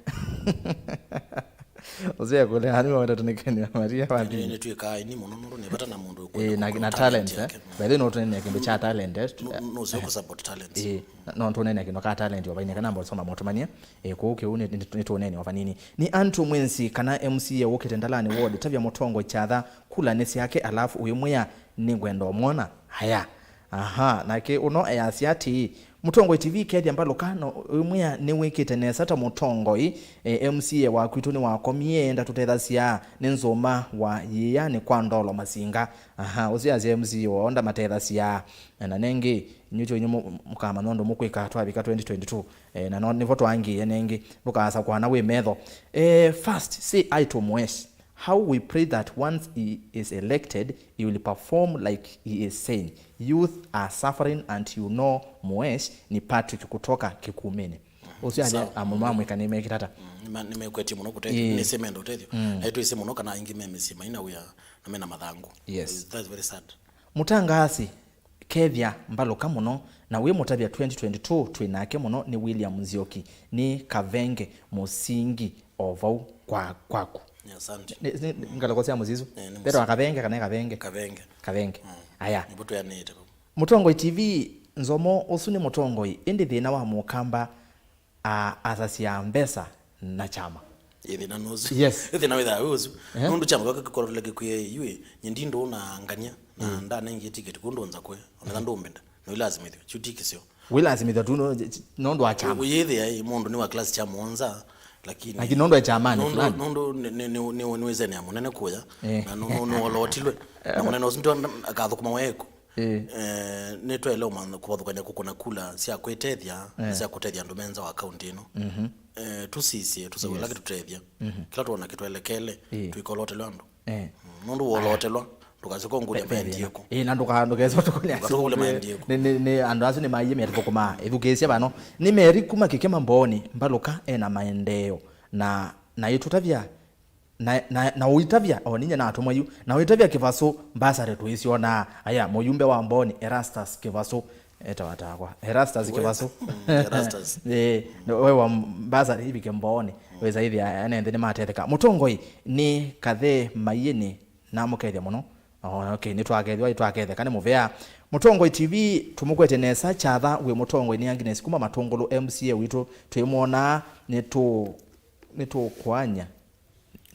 Ũsu ekũlea nĩwe ũwetetwe nĩ Ken wa Maria wa Nĩ-, pili. Nĩtwĩkaa aini mũno nũndũ nĩ vata na mũndũ Ĩĩ, na, ũkwenda na talent, eh? Yake. By the way, no tũnene kĩndũ kya talent, eh? No, no, sio ku support talents. Ĩĩ, no tũnene kĩndũ ka talent, o vainĩ kana mbosoma mũtũmanie. Ĩĩ, kũu kĩu nĩ, nĩ, nĩ tũnene o vanini. Nĩ Antu Mwinsi kana M C A ũkĩte Ndalani Ward, tavya mũtongoi kyatha, kula nĩ syake, alafu ũimwĩa, "Nĩngwenda ũmwona." Haya. Aha, nake ũno easya atĩĩ, Mũtongoi T V Kethya Mbalũka, no wĩmwĩa nĩwĩkĩte nesa ta mũtongoi. E, M C A wa kwitũ nĩwakomie, ndatũtethasya, nĩ Nzũma wa Yĩanĩ kwa Ndolo Masinga. Aha, ũsu asya M C A woo ndamatethasya. Na nengĩ, inyw'ĩ tyo inyw'ĩ mũ-, mũkamanya ũndũ mũkwĩka twavika twenty twenty-two. E, na no nĩvo twaangĩĩe nengĩ, ndũkaasa kwana wĩ metho. E, first, say hi to Muesh. How we pray that once he is elected, he will perform like he is saying. Youth are suffering and you know Muesh ni Patrick kutoka Kikumini. Ũsu ale Sawa. Amwe mamwĩka nĩmekĩta ata? Mm, nĩma-, nĩmekwetie mũno kũtethya. Ĩĩ. Nĩsĩ menda ũtethyo. Mm. Na nĩtwĩsĩ mũno kana aingĩ me mĩsyĩ maina wĩa na mena mathangũ. Yes. That's very sad. Mũtangaasi, Kethya Mbalũka mũno, na wĩ mũtavya twenty twenty-two twĩ nake mũno nĩ William Nzioki, nĩ Kavenge Mũsingi o vau kwa, kwaku. Nĩ asante. Nĩ, nĩ, ngalĩko sya mũsisu. Eh, nĩ Petwa mũsisu. Kavenge kana Kavenge? Kavenge. Kavenge. Mm. Aya. Nĩvo twĩanĩĩte vau. Mũtongoi T V, Nzomo, ũsu nĩ mũtongoi, ĩndĩ thĩna wa Mũkamba, a, asasya mbesa na kyama. Ĩ thĩna nũsu. Yes. Ĩ thĩna wĩthaa wĩ ũsu. Eh? Nũndũ kyama kaka kĩkorole kĩkwĩe, "Yu ĩ, nye ndi ndũũ na ngania, na mm, ndanengie tiketi, kũu ndũnza kwe, onetha ndũmbenda." No ilasimithio, kyu ti kĩseo. Wilasimithwa tu no-, nũndũ wa kyama. Wĩyĩthĩa ĩ, mũndũ nĩ wa class kya mũonza, lakini lakini nũndũ wa kyamani nũndũ, fulani. Nũndũ nĩ, nĩ, nĩ, nĩ, nĩ wĩzenea mũnene kũya, eh, na nũ-, nũ-, nũolotilwe. Na mũnene ũsu ndio akathũkũma weku. Ĩĩ. Eh, nĩtwaĩle ũmantha kũvathũkany'a kũkũna kula sya kwĩtethya na, eh, sya kũtethya andũ me nza wa kaunti ĩno. Mhm. Eh, tũsisye, tũsawĩla, yes, kĩtũtethya. Mhm. Kĩla twona kĩtwelekele, ĩĩ, tũikolotelwe andũ. Eh. Mm, nũndũ wolotelwa, ndũkasyoka ũngũlya maendie kũ. Ĩĩ, na ndũka-, ndũkesa ũtũkũlya. Ndũkasyoka ũngũlya maendie kũ. Nĩ, nĩ, nĩ andũ asu nĩmaiye mĩatũkũmaa. Ĩthukĩĩsya vano. Nĩ Mary kuma Kĩkĩma Mbooni, Mbalũka ena maendeeo. Na, na ĩtũtavya Na, na, na ũitavya, o ninyie natũmwa yu, na ũitavya Kĩvasũ, mbasarĩ tũisyonaa. Aya, mũyumbe wa Mbooni, Erastus Kĩvasũ, etawa takwa. Erastus Kĩvasũ. Mm, Erastus. Eh, no, we wa mbasarĩ ivike Mbooni, wĩsa ithia, ene nthĩ nĩmatetheka. Mũtongoi, nĩ Kathee Maiĩnĩ, namũkethya mũno. Oh, okay, nĩtwakethwa, nĩtwaketheka, nĩ mũvea. Mũtongoi T V, tũmũkwete nesa, Kyatha, wĩ mũtongoi, nĩ Agnes kuma Matũngũlũ, M C A witũ, twĩmwonaa, nĩtũ-, nĩtũkwanya.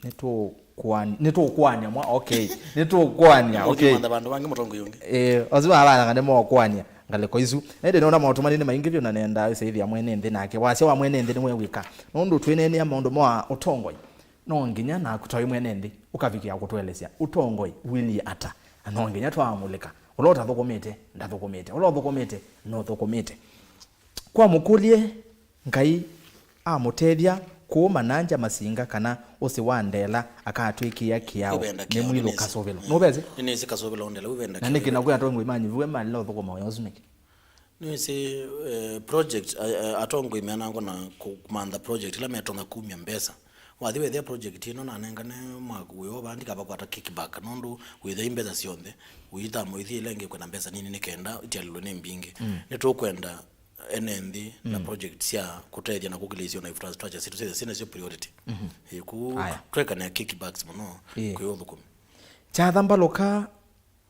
Nĩtũkũan-, nĩtũkũanĩa mwa, okay. Nĩtũkũanĩa, okay. Ũthiĩ mantha vandũ vangĩ mũtongoi ũngĩ. Eh, asu mavanaga nĩmokũanĩa ngalĩko isu. Na ĩndĩ nĩona maũtũmani nĩ maingĩ vyũ na nenda ĩsaithĩa mwene nthĩ nake. Wasya wa mwene nthĩ nĩwew'ĩka. Nũndũ twĩneenea maũndũ ma ũtongoi. No nginya naku ta wĩ mwene nthĩ ũkavikĩa kũtũelesya ũtongoi wĩlie ata. Na no nginya twaamũlĩka. Ũla ũtathũkũmĩte, ndathũkũmĩte. Ũla ũthũkũmĩte, nũthũkũmĩte. Kwa mũkũlye, Ngai amũtethya kũũma na ngya Masinga kana ũsĩ wa Ndela akatwĩkĩa kĩao. Nĩvenda nĩ kĩao, mwĩlũ nĩnĩsĩ. Kasũvĩlo. Mm. Nũvesĩ? Nĩnĩsĩ Kasũvĩlo Ndela, wĩvenda na kĩao, nĩkĩ wĩvenda nakwĩa kĩao. Atongoi manyu vue malila ũthũkũma wĩa ũsu nĩkĩ? Nĩwĩsĩ, eh, project, eh, eh, atongoi meanangwa na kũmantha project ila metonya kumya mbesa. Wathi wethĩa project ĩno nanengane mwaku wĩ o vaa, ndikavakwata kickback, nũndũ wĩthei mbesa syonthe, ũithama ũithi ĩla ĩngĩ kwenda mbesa nini nĩ kenda itialĩlwe nĩ mbingĩ. Mm. Nĩtũkwenda ene nthĩ na, mm, project sya kũtethya na kũkĩlĩĩsya na infrastructure sitũ syĩthĩa syĩ nasyo priority. Mhm. Ĩĩ, kũu aya, twĩkanĩa kickbacks mũno, ĩĩ, kwĩ ũthũkũmi. Kyatha Mbalũka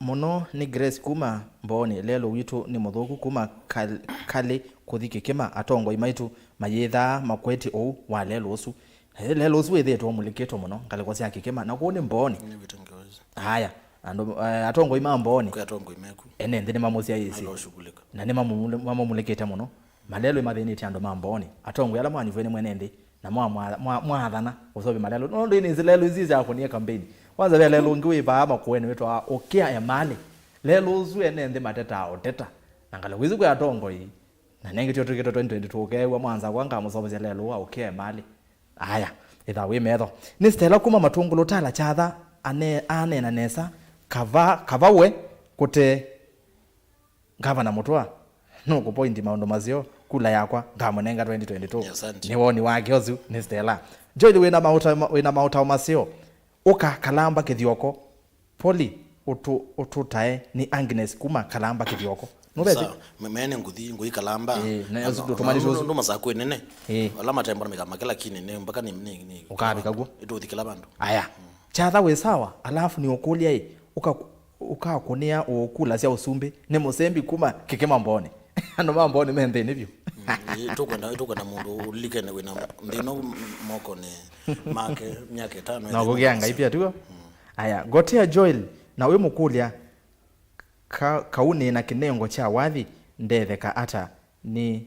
mũno nĩ Grace kuma Mbooni. Lelũ witũ nĩ mũthũku kuma kal-, kalĩ kũthi Kĩkĩma. Atongoi maitũ mayĩthaa makwetye ũu wa lelũ ũsu. Eh, lelũ ũsu wĩthĩĩtwe ũmulĩkĩtwe mũno ngalĩko sya Kĩkĩma, na kũu nĩ Mbooni. Nĩwĩte ngewa isu. Aya, andũ, eh, atongoi ma Mbooni. Kwĩ atongoi meku. Ene nthĩ nĩmamũsyaĩĩsye. Aloshughulika. Na nĩmamũmulĩ-, mamũmulĩkĩte mũno. Malelũ mathĩnĩtye andũ ma Mbooni. Atongoi ala mwanyuvwe nĩ mwene nthĩ, na mwa-, mwa-, mwa-, mwathana ũseũvye malelũ. Nũndũ ĩnĩsĩ lelũ isu syakũnie kampeni. Kwanza ve lelũ ũngĩ wĩ vaa Makueni wĩtawa Ũkĩa Emalĩ. Lelũ ũsu ene nthĩ matetaa ũteta. Na ngalĩko isu kwĩ atongoi. Na nengĩ tyo tũkĩte twenty twenty-two ũkeew'a mwanza kwa ngamũseũvasya lelũ wa Ũkĩa Emalĩ. Aya, ĩtha wĩ metho. Nĩ Stella kuma Matũngũlũ Tala Kyatha ane-, aneena nesa, kava, kava we kũte ngavana mũtũa. Nũkũpointi maũndũ maseo, kula yakwa ngamũnenga twenty twenty-two. Asante. Nĩ woni wake ũsu, nĩ Stella. Joel wĩna maũta-, wĩna maũtao maseo, ũka Kalamba Kĩthioko. Polly, ũtũ-, ũtũtae nĩ Agnes kuma Kalamba Kĩthioko. Nũvethĩ? Sawa. Me-, mene ngũthi, ngũi Kalamba. Ĩĩ, na ũsu ndũtũmanĩte ũsu. Ndũ masaku nene. Ĩĩ. Ala matembo na mĩkama kĩla kini nĩ mpaka nĩ, nĩ, nĩ. Ũkavika kuo? Ĩtũthi kĩla vandũ. Aya. Mm. Kyatha wĩ sawa, alafu nĩ ũkũlya ĩ, ũka-, ũkakũnĩa ũkula sya ũsumbĩ, nĩ mũsembi kuma Kĩkĩma Mbooni. Andũ ma Mbooni me nthĩnĩ vyũ. Mm, ĩ, tũkwenda, tũkwenda mũndũ ũlilikane wĩna nthĩna mokonĩ make myaka ĩtano. Na kũgĩa Ngai pia tuo. Mm. Aya, Gotea Joel, na wĩ mũkũlya, ka-, kau nĩ na kĩnengo kya wathi, ndetheka ata Nĩ,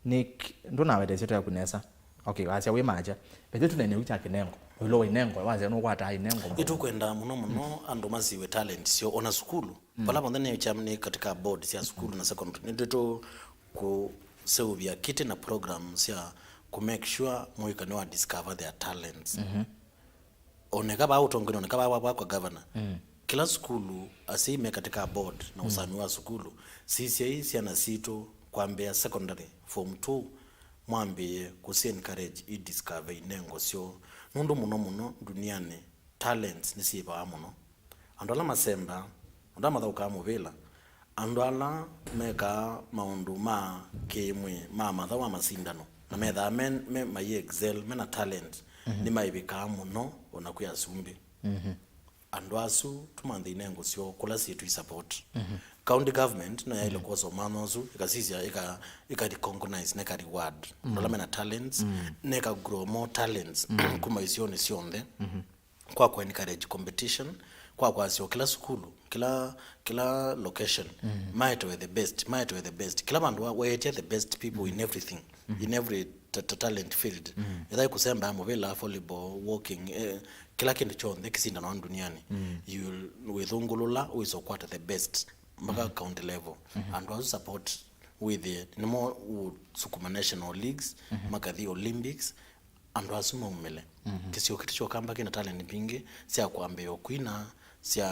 nĩ k-, ndũnaweta ĩsyĩtwa yaku nesa. Okay, wasya wĩ macha. But ĩtu nene kya kĩnengo. Ĩũlũ wa inengo, wasya nũkwataa inengo. Ĩtũkwenda mũno mũno andũ masiwe talent syoo ona sukulu. Vala vonthe nĩ cha-, nĩ katika board sya sukulu na secondary. Nĩtũtũ kũseũvya kitĩ na program sya kũ make sure mũika nĩwa discover their talents. Oneka vaa ũtongoinĩ, oneka vaa vaa kwa governor. Kĩla sukulu, asyai me katika board na ũsami wa sukulu, sisyai syana sitũ kwambĩĩa secondary, form two, mwambĩĩe kũsĩ encourage i discover inengo syoo. Nũndũ mũno mũno ndunianĩ, talents nĩsyĩvaa mũno. Andũ ala masembaa, andũ ala mathaũkaa mũvĩla, andũ ala mekaa maũndũ ma kĩ-mwĩĩ ma mathaũ ma masindano, na methaa me, me, mai excel, mena talent, nĩmaĩvĩkaa mũno ona kwĩ asumbĩ. Andũ asu tũmanthe inengo syoo kũla syĩ tũi support. County government no yaĩle kwosa ũmanya ũsu, ĩkasisya, ĩka, ĩka recognize, na ĩka reward andũ ala mena talents, na ĩka grow more talents kuma isionĩ syonthe. Kwa kũ encourage competition, kwa kwasya o kĩla sukulu, kĩla, kĩla location, maetewe the best, maetewe the best. Kĩla vandũ wa-, weetya the best people in everything, in every ta-, ta-, talent field. Ethai kũsemba mũvĩla, volleyball, walking, eh, kĩla kĩndũ kyonthe kĩsindanwa duniani. You'll, wĩthũngũlũla, wĩsa ũkwata the best mpaka county level. Andũ asu support wĩthĩe nĩmo ũsukuma national leagues, makathi Olympics, andũ asu maumĩle. Kĩsio kĩtũ kya Ũkamba kĩna talent mbingĩ sya kwambĩĩa ũkwina, sya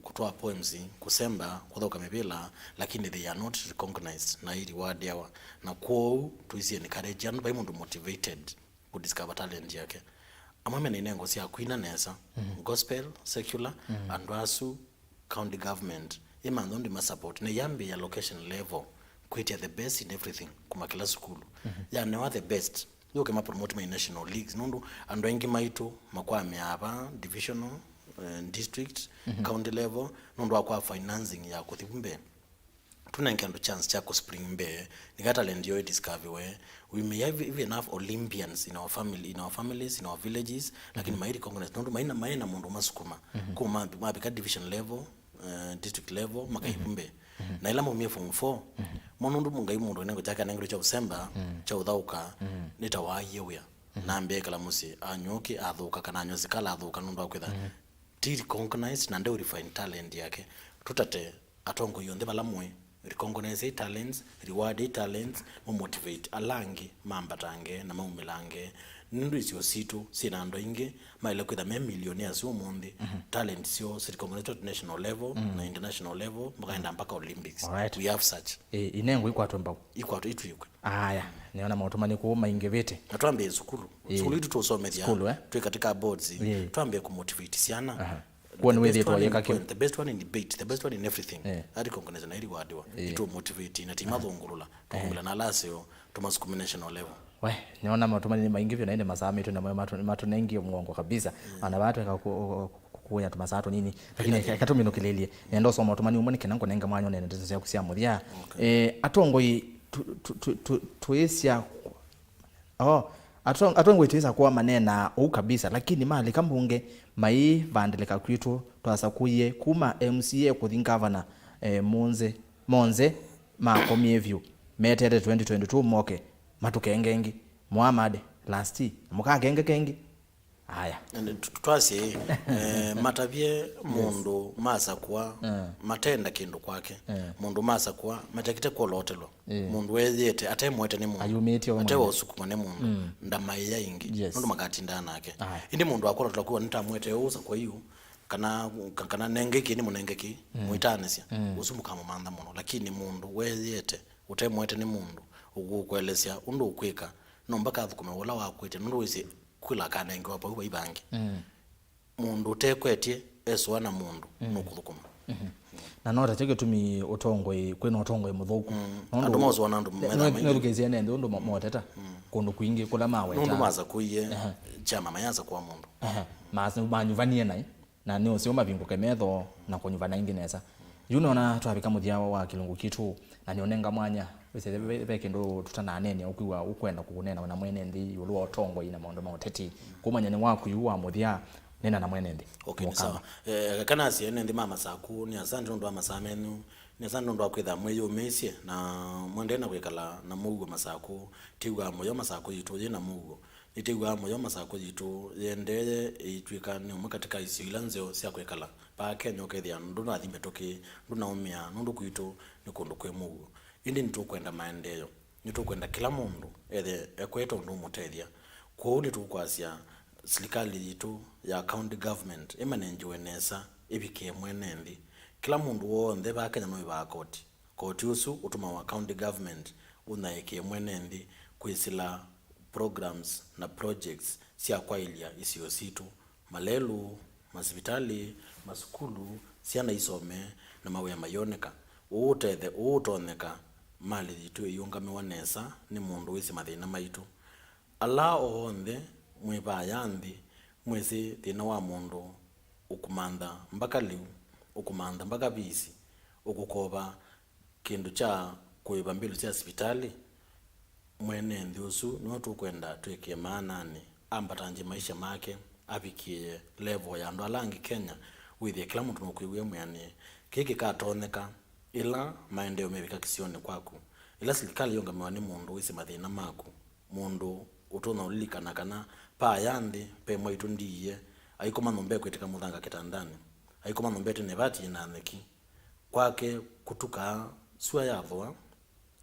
kũtwaa poems, kũsemba, kũthaũka mĩvĩla, lakini they are not recognized na i rewardiawa. Na kwoou tũisi encourage andũ vai mũndũ motivated kũ discover talent yake. Amwe mena inengo sya kwina nesa, gospel, secular, andũ asu county government ĩmantha ũndũ ĩma support na ĩyambĩĩa location level kwĩtya the best in everything kuma kĩla sukulu. Yanewa the best, yũke ma promote my national leagues, nũndũ andũ aingĩ maitũ makwamĩaa va divisional, eh, district, county level, nũndũ wa kwa financing ya kũthi vu mbee. Tũnenge andũ chance kya kũ spring mbee, nĩkana talent yoo ĩdiscoverwe. We may have even have Olympians in our family, in our families, in our villages, lakini mai recognize nũndũ maina, maina mũndũ masukuma. Kuma mavika division level, eh, district level, makaivu mbee. Na ĩla maumie form four, mo nũndũ Ngai mũndũ nengo kyake anengerwe kya ũsemba, kya ũthaũka, nĩ ta waaie wĩa. Na ambĩekala mũsyĩ, anywa ũkĩ athũka, kana anywa sikala athũka nũndũ wa kwĩtha ti recognized na ndeũ refine talent yake. Tũtate atongoi onthe vala mũĩ, recognize talents, reward talents, mũmotivate ala angĩ mambatange na maumĩlange. Nũndũ isio sitũ syĩna andũ aingĩ maĩle kwĩtha me millionaires ũmũnthĩ, talent syoo si recognized at national level na international level, makaenda mpaka Olympics. Alright. We have such. Ĩ, inengo ikwatwe mbau. Ikwatwe itwĩkwe. Aya, nĩona maũtũmani kũu maingĩvĩte. Na twambĩe sukulu. Ĩĩ. Sukulu itũ tũsomethya. Sukulu, eh? Twĩ katika boards. Ĩĩ. Twambĩe kũmotivate syana. Aha. Kuo nĩwĩthĩĩtwe ũyĩka kĩu. The best one in debate, the best one in everything. Ĩĩ. That recognition na ĩrĩwardiwa. Ĩĩ. Itũ motivate na timathũngũlũla. Tũkũmĩla na laseo, tũmasukume national level. We, nĩona maũtũmani nĩ maingĩ vyũ na ĩndĩ masaa maitũ namo matũ-, matũnengie mũongo kabisa. Ĩĩ. Ona vaa tweka ku-, ku-, ku-, kunya tũmasaa tũnini. Lakini eka tũminũkĩlĩlye. Nenda ũsoma ũtũmani ũmwe nĩ kana ngũnenge mwanya ũnene ndeto syaku sya mũthya. Okay. Eh, atongoi tu-, tu-, tu-, tu-, twĩsya, oh, atong-, atongoi twĩsa kũa maneenaa ũu kabisa, lakini malika mbunge maivandĩlĩka kwitũ twasakũie kuma M C A kũthi ngavana, eh, mũnze, monze makomie vyũ, metete twenty twenty-two moke matũkenge ĩngĩ. Muhammad, lasti, na mũkakengeke ĩngĩ. Aya. Ĩndĩ tu-, tu-, twasye, eh, matavye mũndũ masakũa, matenda kĩndũ kwake. Eh. Mũndũ masakũa, matakĩte kwolotelwa. Eh. Mũndũ weyĩte, atemwete nĩ mũndũ. Ayumĩtye we mwene. Atewa ũsukuma nĩ mũndũ. Mm. Ndamaĩa ĩngĩ. Yes. Nũndũ makatindaa nake. Aya. Ĩndĩ mũndũ akwolotelwa kuwa nĩtamwete ũũ sakũa yu, kana, ka-, kana nenge kĩ nĩ mũnenge kĩ, mwĩtanĩsya. Mm. Ũsu mũkamũmantha mũno. Lakini mũndũ weyĩte, ũtemwete nĩ mũndũ, ũkũkũelesya ũndũ ũkwĩka, no mpaka athũkũme ũla wakwĩte, nũndũ wĩsĩ kwĩla akanengewa vau vai vangĩ. Mm. Mũndũ ũtekwetye esũa na mũndũ nũkũthũkũma. Mhm. Na no takyo kĩtumi ũtongoi, kwĩna ũtongoi mũthũku. Mm. Nũndũ andũ mosũa na andũ methaa maingĩ. Nĩthukĩĩsye ene nthĩ ũndũ mo-, moteta kũndũ kwingĩ kũla maweta. Nũndũ masakũie kyama mayasakũa mũndũ. Aha. Mas-, manyuvanie naĩ. Na nĩ ũseo mavingũke metho na kũnyuvana ĩngĩ nesa. Yu nĩona twavika mũthya wa kĩlungu kitũ, na nĩũnenga mwanya. Wĩsĩ ve, ve kĩndũ tũtananeenea ũkwĩw'a ũkwenda kũneena na mwene nthĩ ĩũlũ wa ũtongoi na maũndũ ma ũteti. Kũmanya nĩ waku yu wa mũthya, neena na mwene nthĩ. Okay, nĩ sawa. Eh, kana asie ene nthĩ ma Masaku, nĩ asante nũndũ wa masaa menyu. Nesa nũndũ wa kwĩtha mwĩyũmĩĩsye na mwendeee na kwĩkala na mũuo Masakũ. Tĩw'aa mũyo Masakũ yitũ yĩ na mũuo. Nĩtĩw'aa mũyo Masakũ yitũ yĩendee ĩitw'ĩka nĩ ũmwe katĩ ka isio ila nzeo sya kwĩkala. Vaa Kenya ũkethĩa ndũnathi mĩtũkĩ, ndũnaũmĩa nũndũ kwitũ nĩ kũndũ kwĩ mũuo. Ĩndĩ nĩtũkwenda maendeeo. Nĩtũkwenda kĩla mũndũ ethĩe ekwete ũndũ ũmũtethya. Kwoou nĩtũkwasya silikalĩ yitũ ya county government ĩmanengiwe nesa, ĩvikĩe mwene nthĩ. Kĩla mũndũ w'onthe vaa Kenya nũĩvaa koti. Koti ũsu ũtũmawa county government ũnyaĩĩkĩe mwene nthĩ kwĩsĩla programs na projects sya kwaĩlya isio sitũ, malelũ, masivitalĩ, masukulu, syana isome, na mawĩa mayoneka. Ũũ ũtethe, ũũ ũtonyeka, malĩ yitũ ĩiũngamĩwa nesa nĩ mũndũ wĩsĩ mathĩna maitũ. Ala onthe mwĩ vaya nthĩ, mwĩsĩ thĩna wa mũndũ ũkũmantha mbaka lĩu, ũkũmantha mbaka visi, ũkũkova kĩndũ kya kũĩva mbilu sya sivitalĩ. Mwene nthĩ ũsu nĩwe tũkwenda twĩkĩe maananĩ, ambatangye maisha make, avikĩe level ya andũ ala angĩ Kenya, wĩthĩe kĩla mũndũ nũkwĩw'a mwĩanĩe. Kĩĩ kĩkatonyeka ĩla maendeeo mevika kĩsionĩ kwaku, ĩla silikalĩ yĩũngamĩwa nĩ mũndũ wĩsĩ mathĩna maku, mũndũ ũtonya ũlilikana kana paa ya nthĩ ve mwaitũ ndiie, aikoma nyũmba ekwĩtĩka mũthanga kĩtandanĩ, aikoma nyũmba ĩtene vati na nyeki, kwake kũtukaa sua yathũa,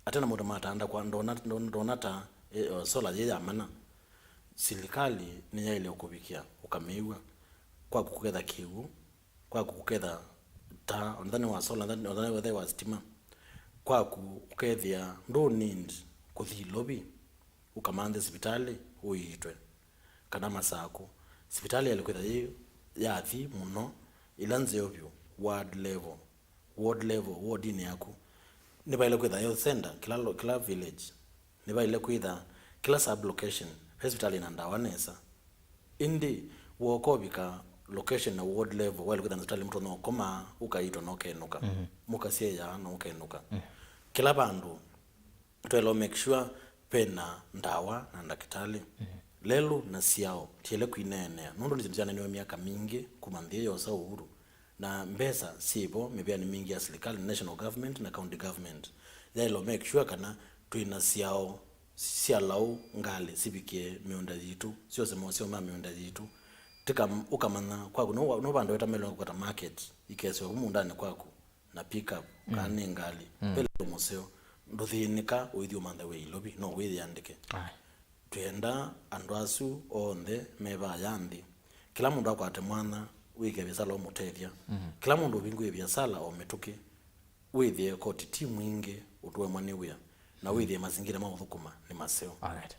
ate na mũndũ matanda kwa ndona, ndona, ndona ta e, o, sola yĩ ya mana. Silikalĩ nĩyaĩle ũkũvikĩa ũkamĩw'a. Kwaku kũketha kĩw'ũ, kwaku kũketha taa, onetha nĩ wa sola, onetha nĩ wa stima, kwaku ũkethĩa ndũ need kũthi Ilovi ũkamanthe sivitalĩ ũiitwe, kana Masakũ. Sivitalĩ yaĩle kwĩtha yĩ yathi mũno, ĩla nzeo vyũ, ward level, ward level, wardinĩ yaku. Nĩvaĩle kwĩtha health center, kĩla, lo- kĩla village. Nĩvaĩle kwĩtha kĩla sub location ve sivitalĩ na ndawa nesa. Ĩndĩ wooka ũvika location na ward level, waĩle kwĩtha na sivitalĩ mũtonya ũkoma, ũkaitwa na ũkenũka, mũkasyaĩa na ũkenũka. Kĩla vandũ twaĩle make sure vena ndawa na ndakĩtalĩ. Lelũ na syao tiele kwineenea, nũndũ nĩ syĩndũ syaneenewe myaka mingĩ kuma nthĩ yosa ũhuru, na mbesa syĩvo mĩvĩanĩ mingĩ ya silikalĩ, national government na county government. Yaĩle make sure kana twĩna syao sya laũ ngalĩ sivikĩe mĩũnda yitũ, syose moseo ma mĩũnda yitũ. Tĩka ũkamanya kwaku no, no vandũ weta melongo kũkata market, ikeswa vu mũũndanĩ kwaku na pick up, kana nĩ ngalĩ, ve lelũ mũseo, ndũthĩnĩka ũithi ũmantha wĩ Ilovi, no wĩyĩandĩke. Aye. Twĩenda andũ asu onthe me vaya nthĩ, kĩla mũndũ akwate mwanya wĩke viasala ũmũtethya. Kĩla mũndũ ũvingũe viasala o mĩtũkĩ, wĩthĩe koti ti mwingĩ ũtũemwa nĩ wĩa, na wĩthĩe mazingira ma ũthũkũma nĩ maseo. Alright.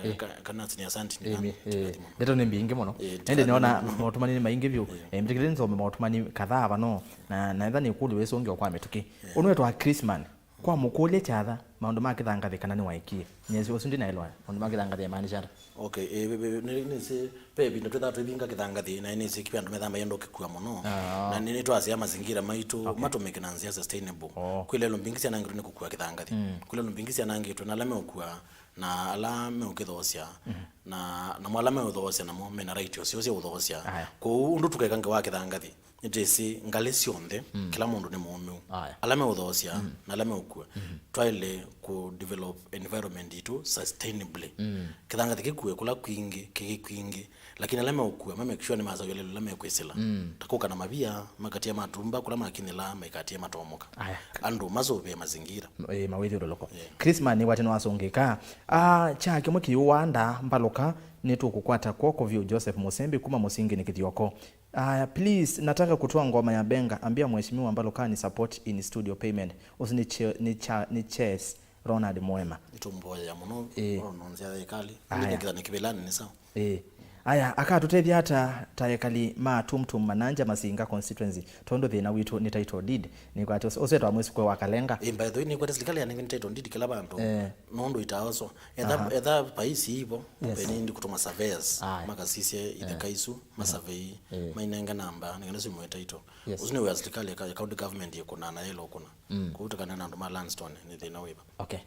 Eh, ka- kana sini asante ni Ĩĩ, nani? Ĩĩ. Ndeto nĩ mbingĩ mũno. Ĩĩ, ĩndĩ tikana- nĩona maũtũmani nĩ maingĩ vyũ. Eh, mĩtĩkĩlĩ nzome maũtũmani kadhaa vano, na naetha nĩ kũlĩ wĩsũngĩo kwa mĩtũkĩ. Ũnwetwa Chrisman, kwa mũkũlye kyatha maũndũ ma kĩthangathĩ kana nĩwaekie. Nyesi ũsu ndinaelewa maũndũ ma kĩthangathĩ yamaanisha ata. Okay, eh, ve- ve- nĩ- nĩsĩ ve ĩvinda twĩthaa tũivinga kĩthangathĩ, na nĩsĩ kĩvĩ andũ methamba yenda ũkĩkua mũno. Ah. Na nĩ- nĩtwasya mazingira maitũ matũmĩke na nzĩa sustainable. Oh. Kwĩ lelũ mbingĩ syanangĩtwe nĩ kũkua kĩthangathĩ. Kwĩ lelũ mbingĩ syanangĩtwe na ala meũkua na ala meũkĩthoosya, na, namo ala meũthoosya namo mena right oseo sya ũthoosya. Aya. Kwoou ũndũ tũkeka ngewa kĩthangathĩ, nĩtĩsĩ ngalĩ syonthe, kĩla mũndũ nĩ mũũmĩu. Aya. Ala meũthoosya na ala meũkua, twaĩle kũ develop environment itũ sustainably. Kĩthangathĩ kĩkue kũla kwingĩ, kĩkĩ kwingĩ, lakini ala meũkua ma make sure nĩmasaw'a lelũ ĩla mekwĩsĩla. Ta kũka na mavia, makatia matumba kũla makinyĩla, maikatie matomoka. Aya. Andũ masũvĩe mazingira. Ĩĩ, mawĩthyũlũlũko. Ĩĩ. Chrisman nĩwate nĩwasũngĩka. Ah, kya kĩmwe kĩyũwaa ndaa mbalũka, nĩtũkũkwata kw'oko vyũ. Joseph Mũsembi kuma Mũsingĩnĩ Kĩthioko. Ah, please, nataka kutoa ngoma ya Benga, ambia mheshimiwa Mbalũka ni support in studio payment. Ũsu nĩ Che- nĩ Cha- nĩ Chess Ronald Mwema. Nĩtũmũvoyea mũno. Ĩĩ. Ũno nzĩa ya ĩkalĩ. Aya. Nĩkĩthana kĩvĩlanĩ nĩ sawa. Ĩĩ. Aya, akatũtethya ata ta ekali ma Tumtum Mananja Masinga constituency, tondũ thĩna witũ nĩ title deed? Nĩkwatĩ ũse- ũsetwa mwĩsukwe wa Kalenga. Ĩĩ, by the way, nĩkwete silikalĩ yanenge nĩ title deed kĩla vandũ. Eh. Nũndũ itaoswa. Etha, aha, etha paisi ivo, yes, peni ndi kũtũma surveyors, aya, makasisye itheka isu, masurvey, eh, mainenge namba, nĩkenda simwe title. Yes. Ũsu nĩ wĩa silikalĩ ya ka- ya county government ĩkũna na yĩla ũkũna. Mm. Kũu tũkanena na andũ ma Lanston nĩ thĩna wĩva. Okay.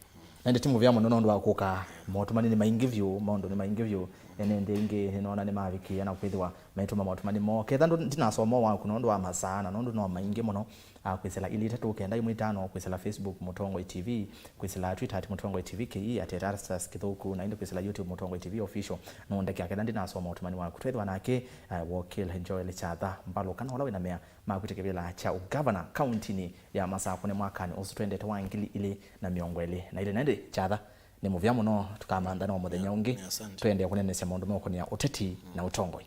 Na ĩndĩ ti mũvea mũno nũndũ wa kũka, maũtũmani nĩ maingĩ vyũ, maũndũ nĩ maingĩ vyũ. Ene nthĩ ingĩ nĩnoona nĩmavikĩĩa na kwĩthĩwa maitũma maũtũmani moo. Ketha ndũ-, ndinasoma waku nũndũ wa masaa na nũndũ no maingĩ mũno, ah, kwĩsĩla ilĩ itatũ kenda ĩmwe itano, kwĩsĩla Facebook Mũtongoi T V, kwĩsĩla Twitter at Mũtongoi T V K E, at Erastus Kĩthũku, na ĩndĩ kwĩsĩla YouTube Mũtongoi T V Official. Nũndekea ketha ndinasoma ũtũmani waku. Twethĩwa nake, eh, Wakil Joel Chatha Mbalũka, na ũla wĩna mea ma kwĩtĩkĩvĩla kya ũgavana kauntinĩ ya Masakũnĩ mwakanĩ ũsu twendete wa ngili ilĩ na mĩongo ĩlĩ na ilĩ. Na ĩndĩ Chatha, nĩ mũvea mũno, tũkamantha no mũthenya ũngĩ. Nĩ asante. Twendee kũneenesya maũndũ meũkonĩa ũteti na ũtongoi.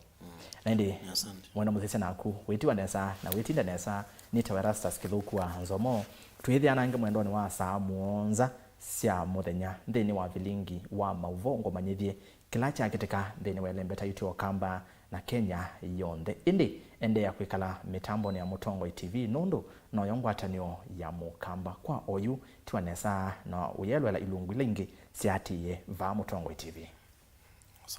Na ĩndĩ, nĩ asante, mwenda mũsisya naku, wĩtiwa nesa na wĩtinda nesa, nĩtawa Erastus Kĩthũku wa Nzomo. Twĩthĩanange mwendonĩ wa saa mũonza sya mũthenya nthĩnĩ wa vilingi wa maũvoo, ngũmanyĩthye kĩla kyakĩtĩka nthĩnĩ wa ĩlembeta yitũ ya Ũkamba na Kenya yonthe. Ĩndĩ endeea kwĩkala mĩtambonĩ ya Mũtongoi T V, nũndũ noyo ngwatanĩo ya Mũkamba. Kwa oyu, tiwa nesa na ũyelwela ilungu ila ingĩ syaatĩĩe vaa Mũtongoi T V.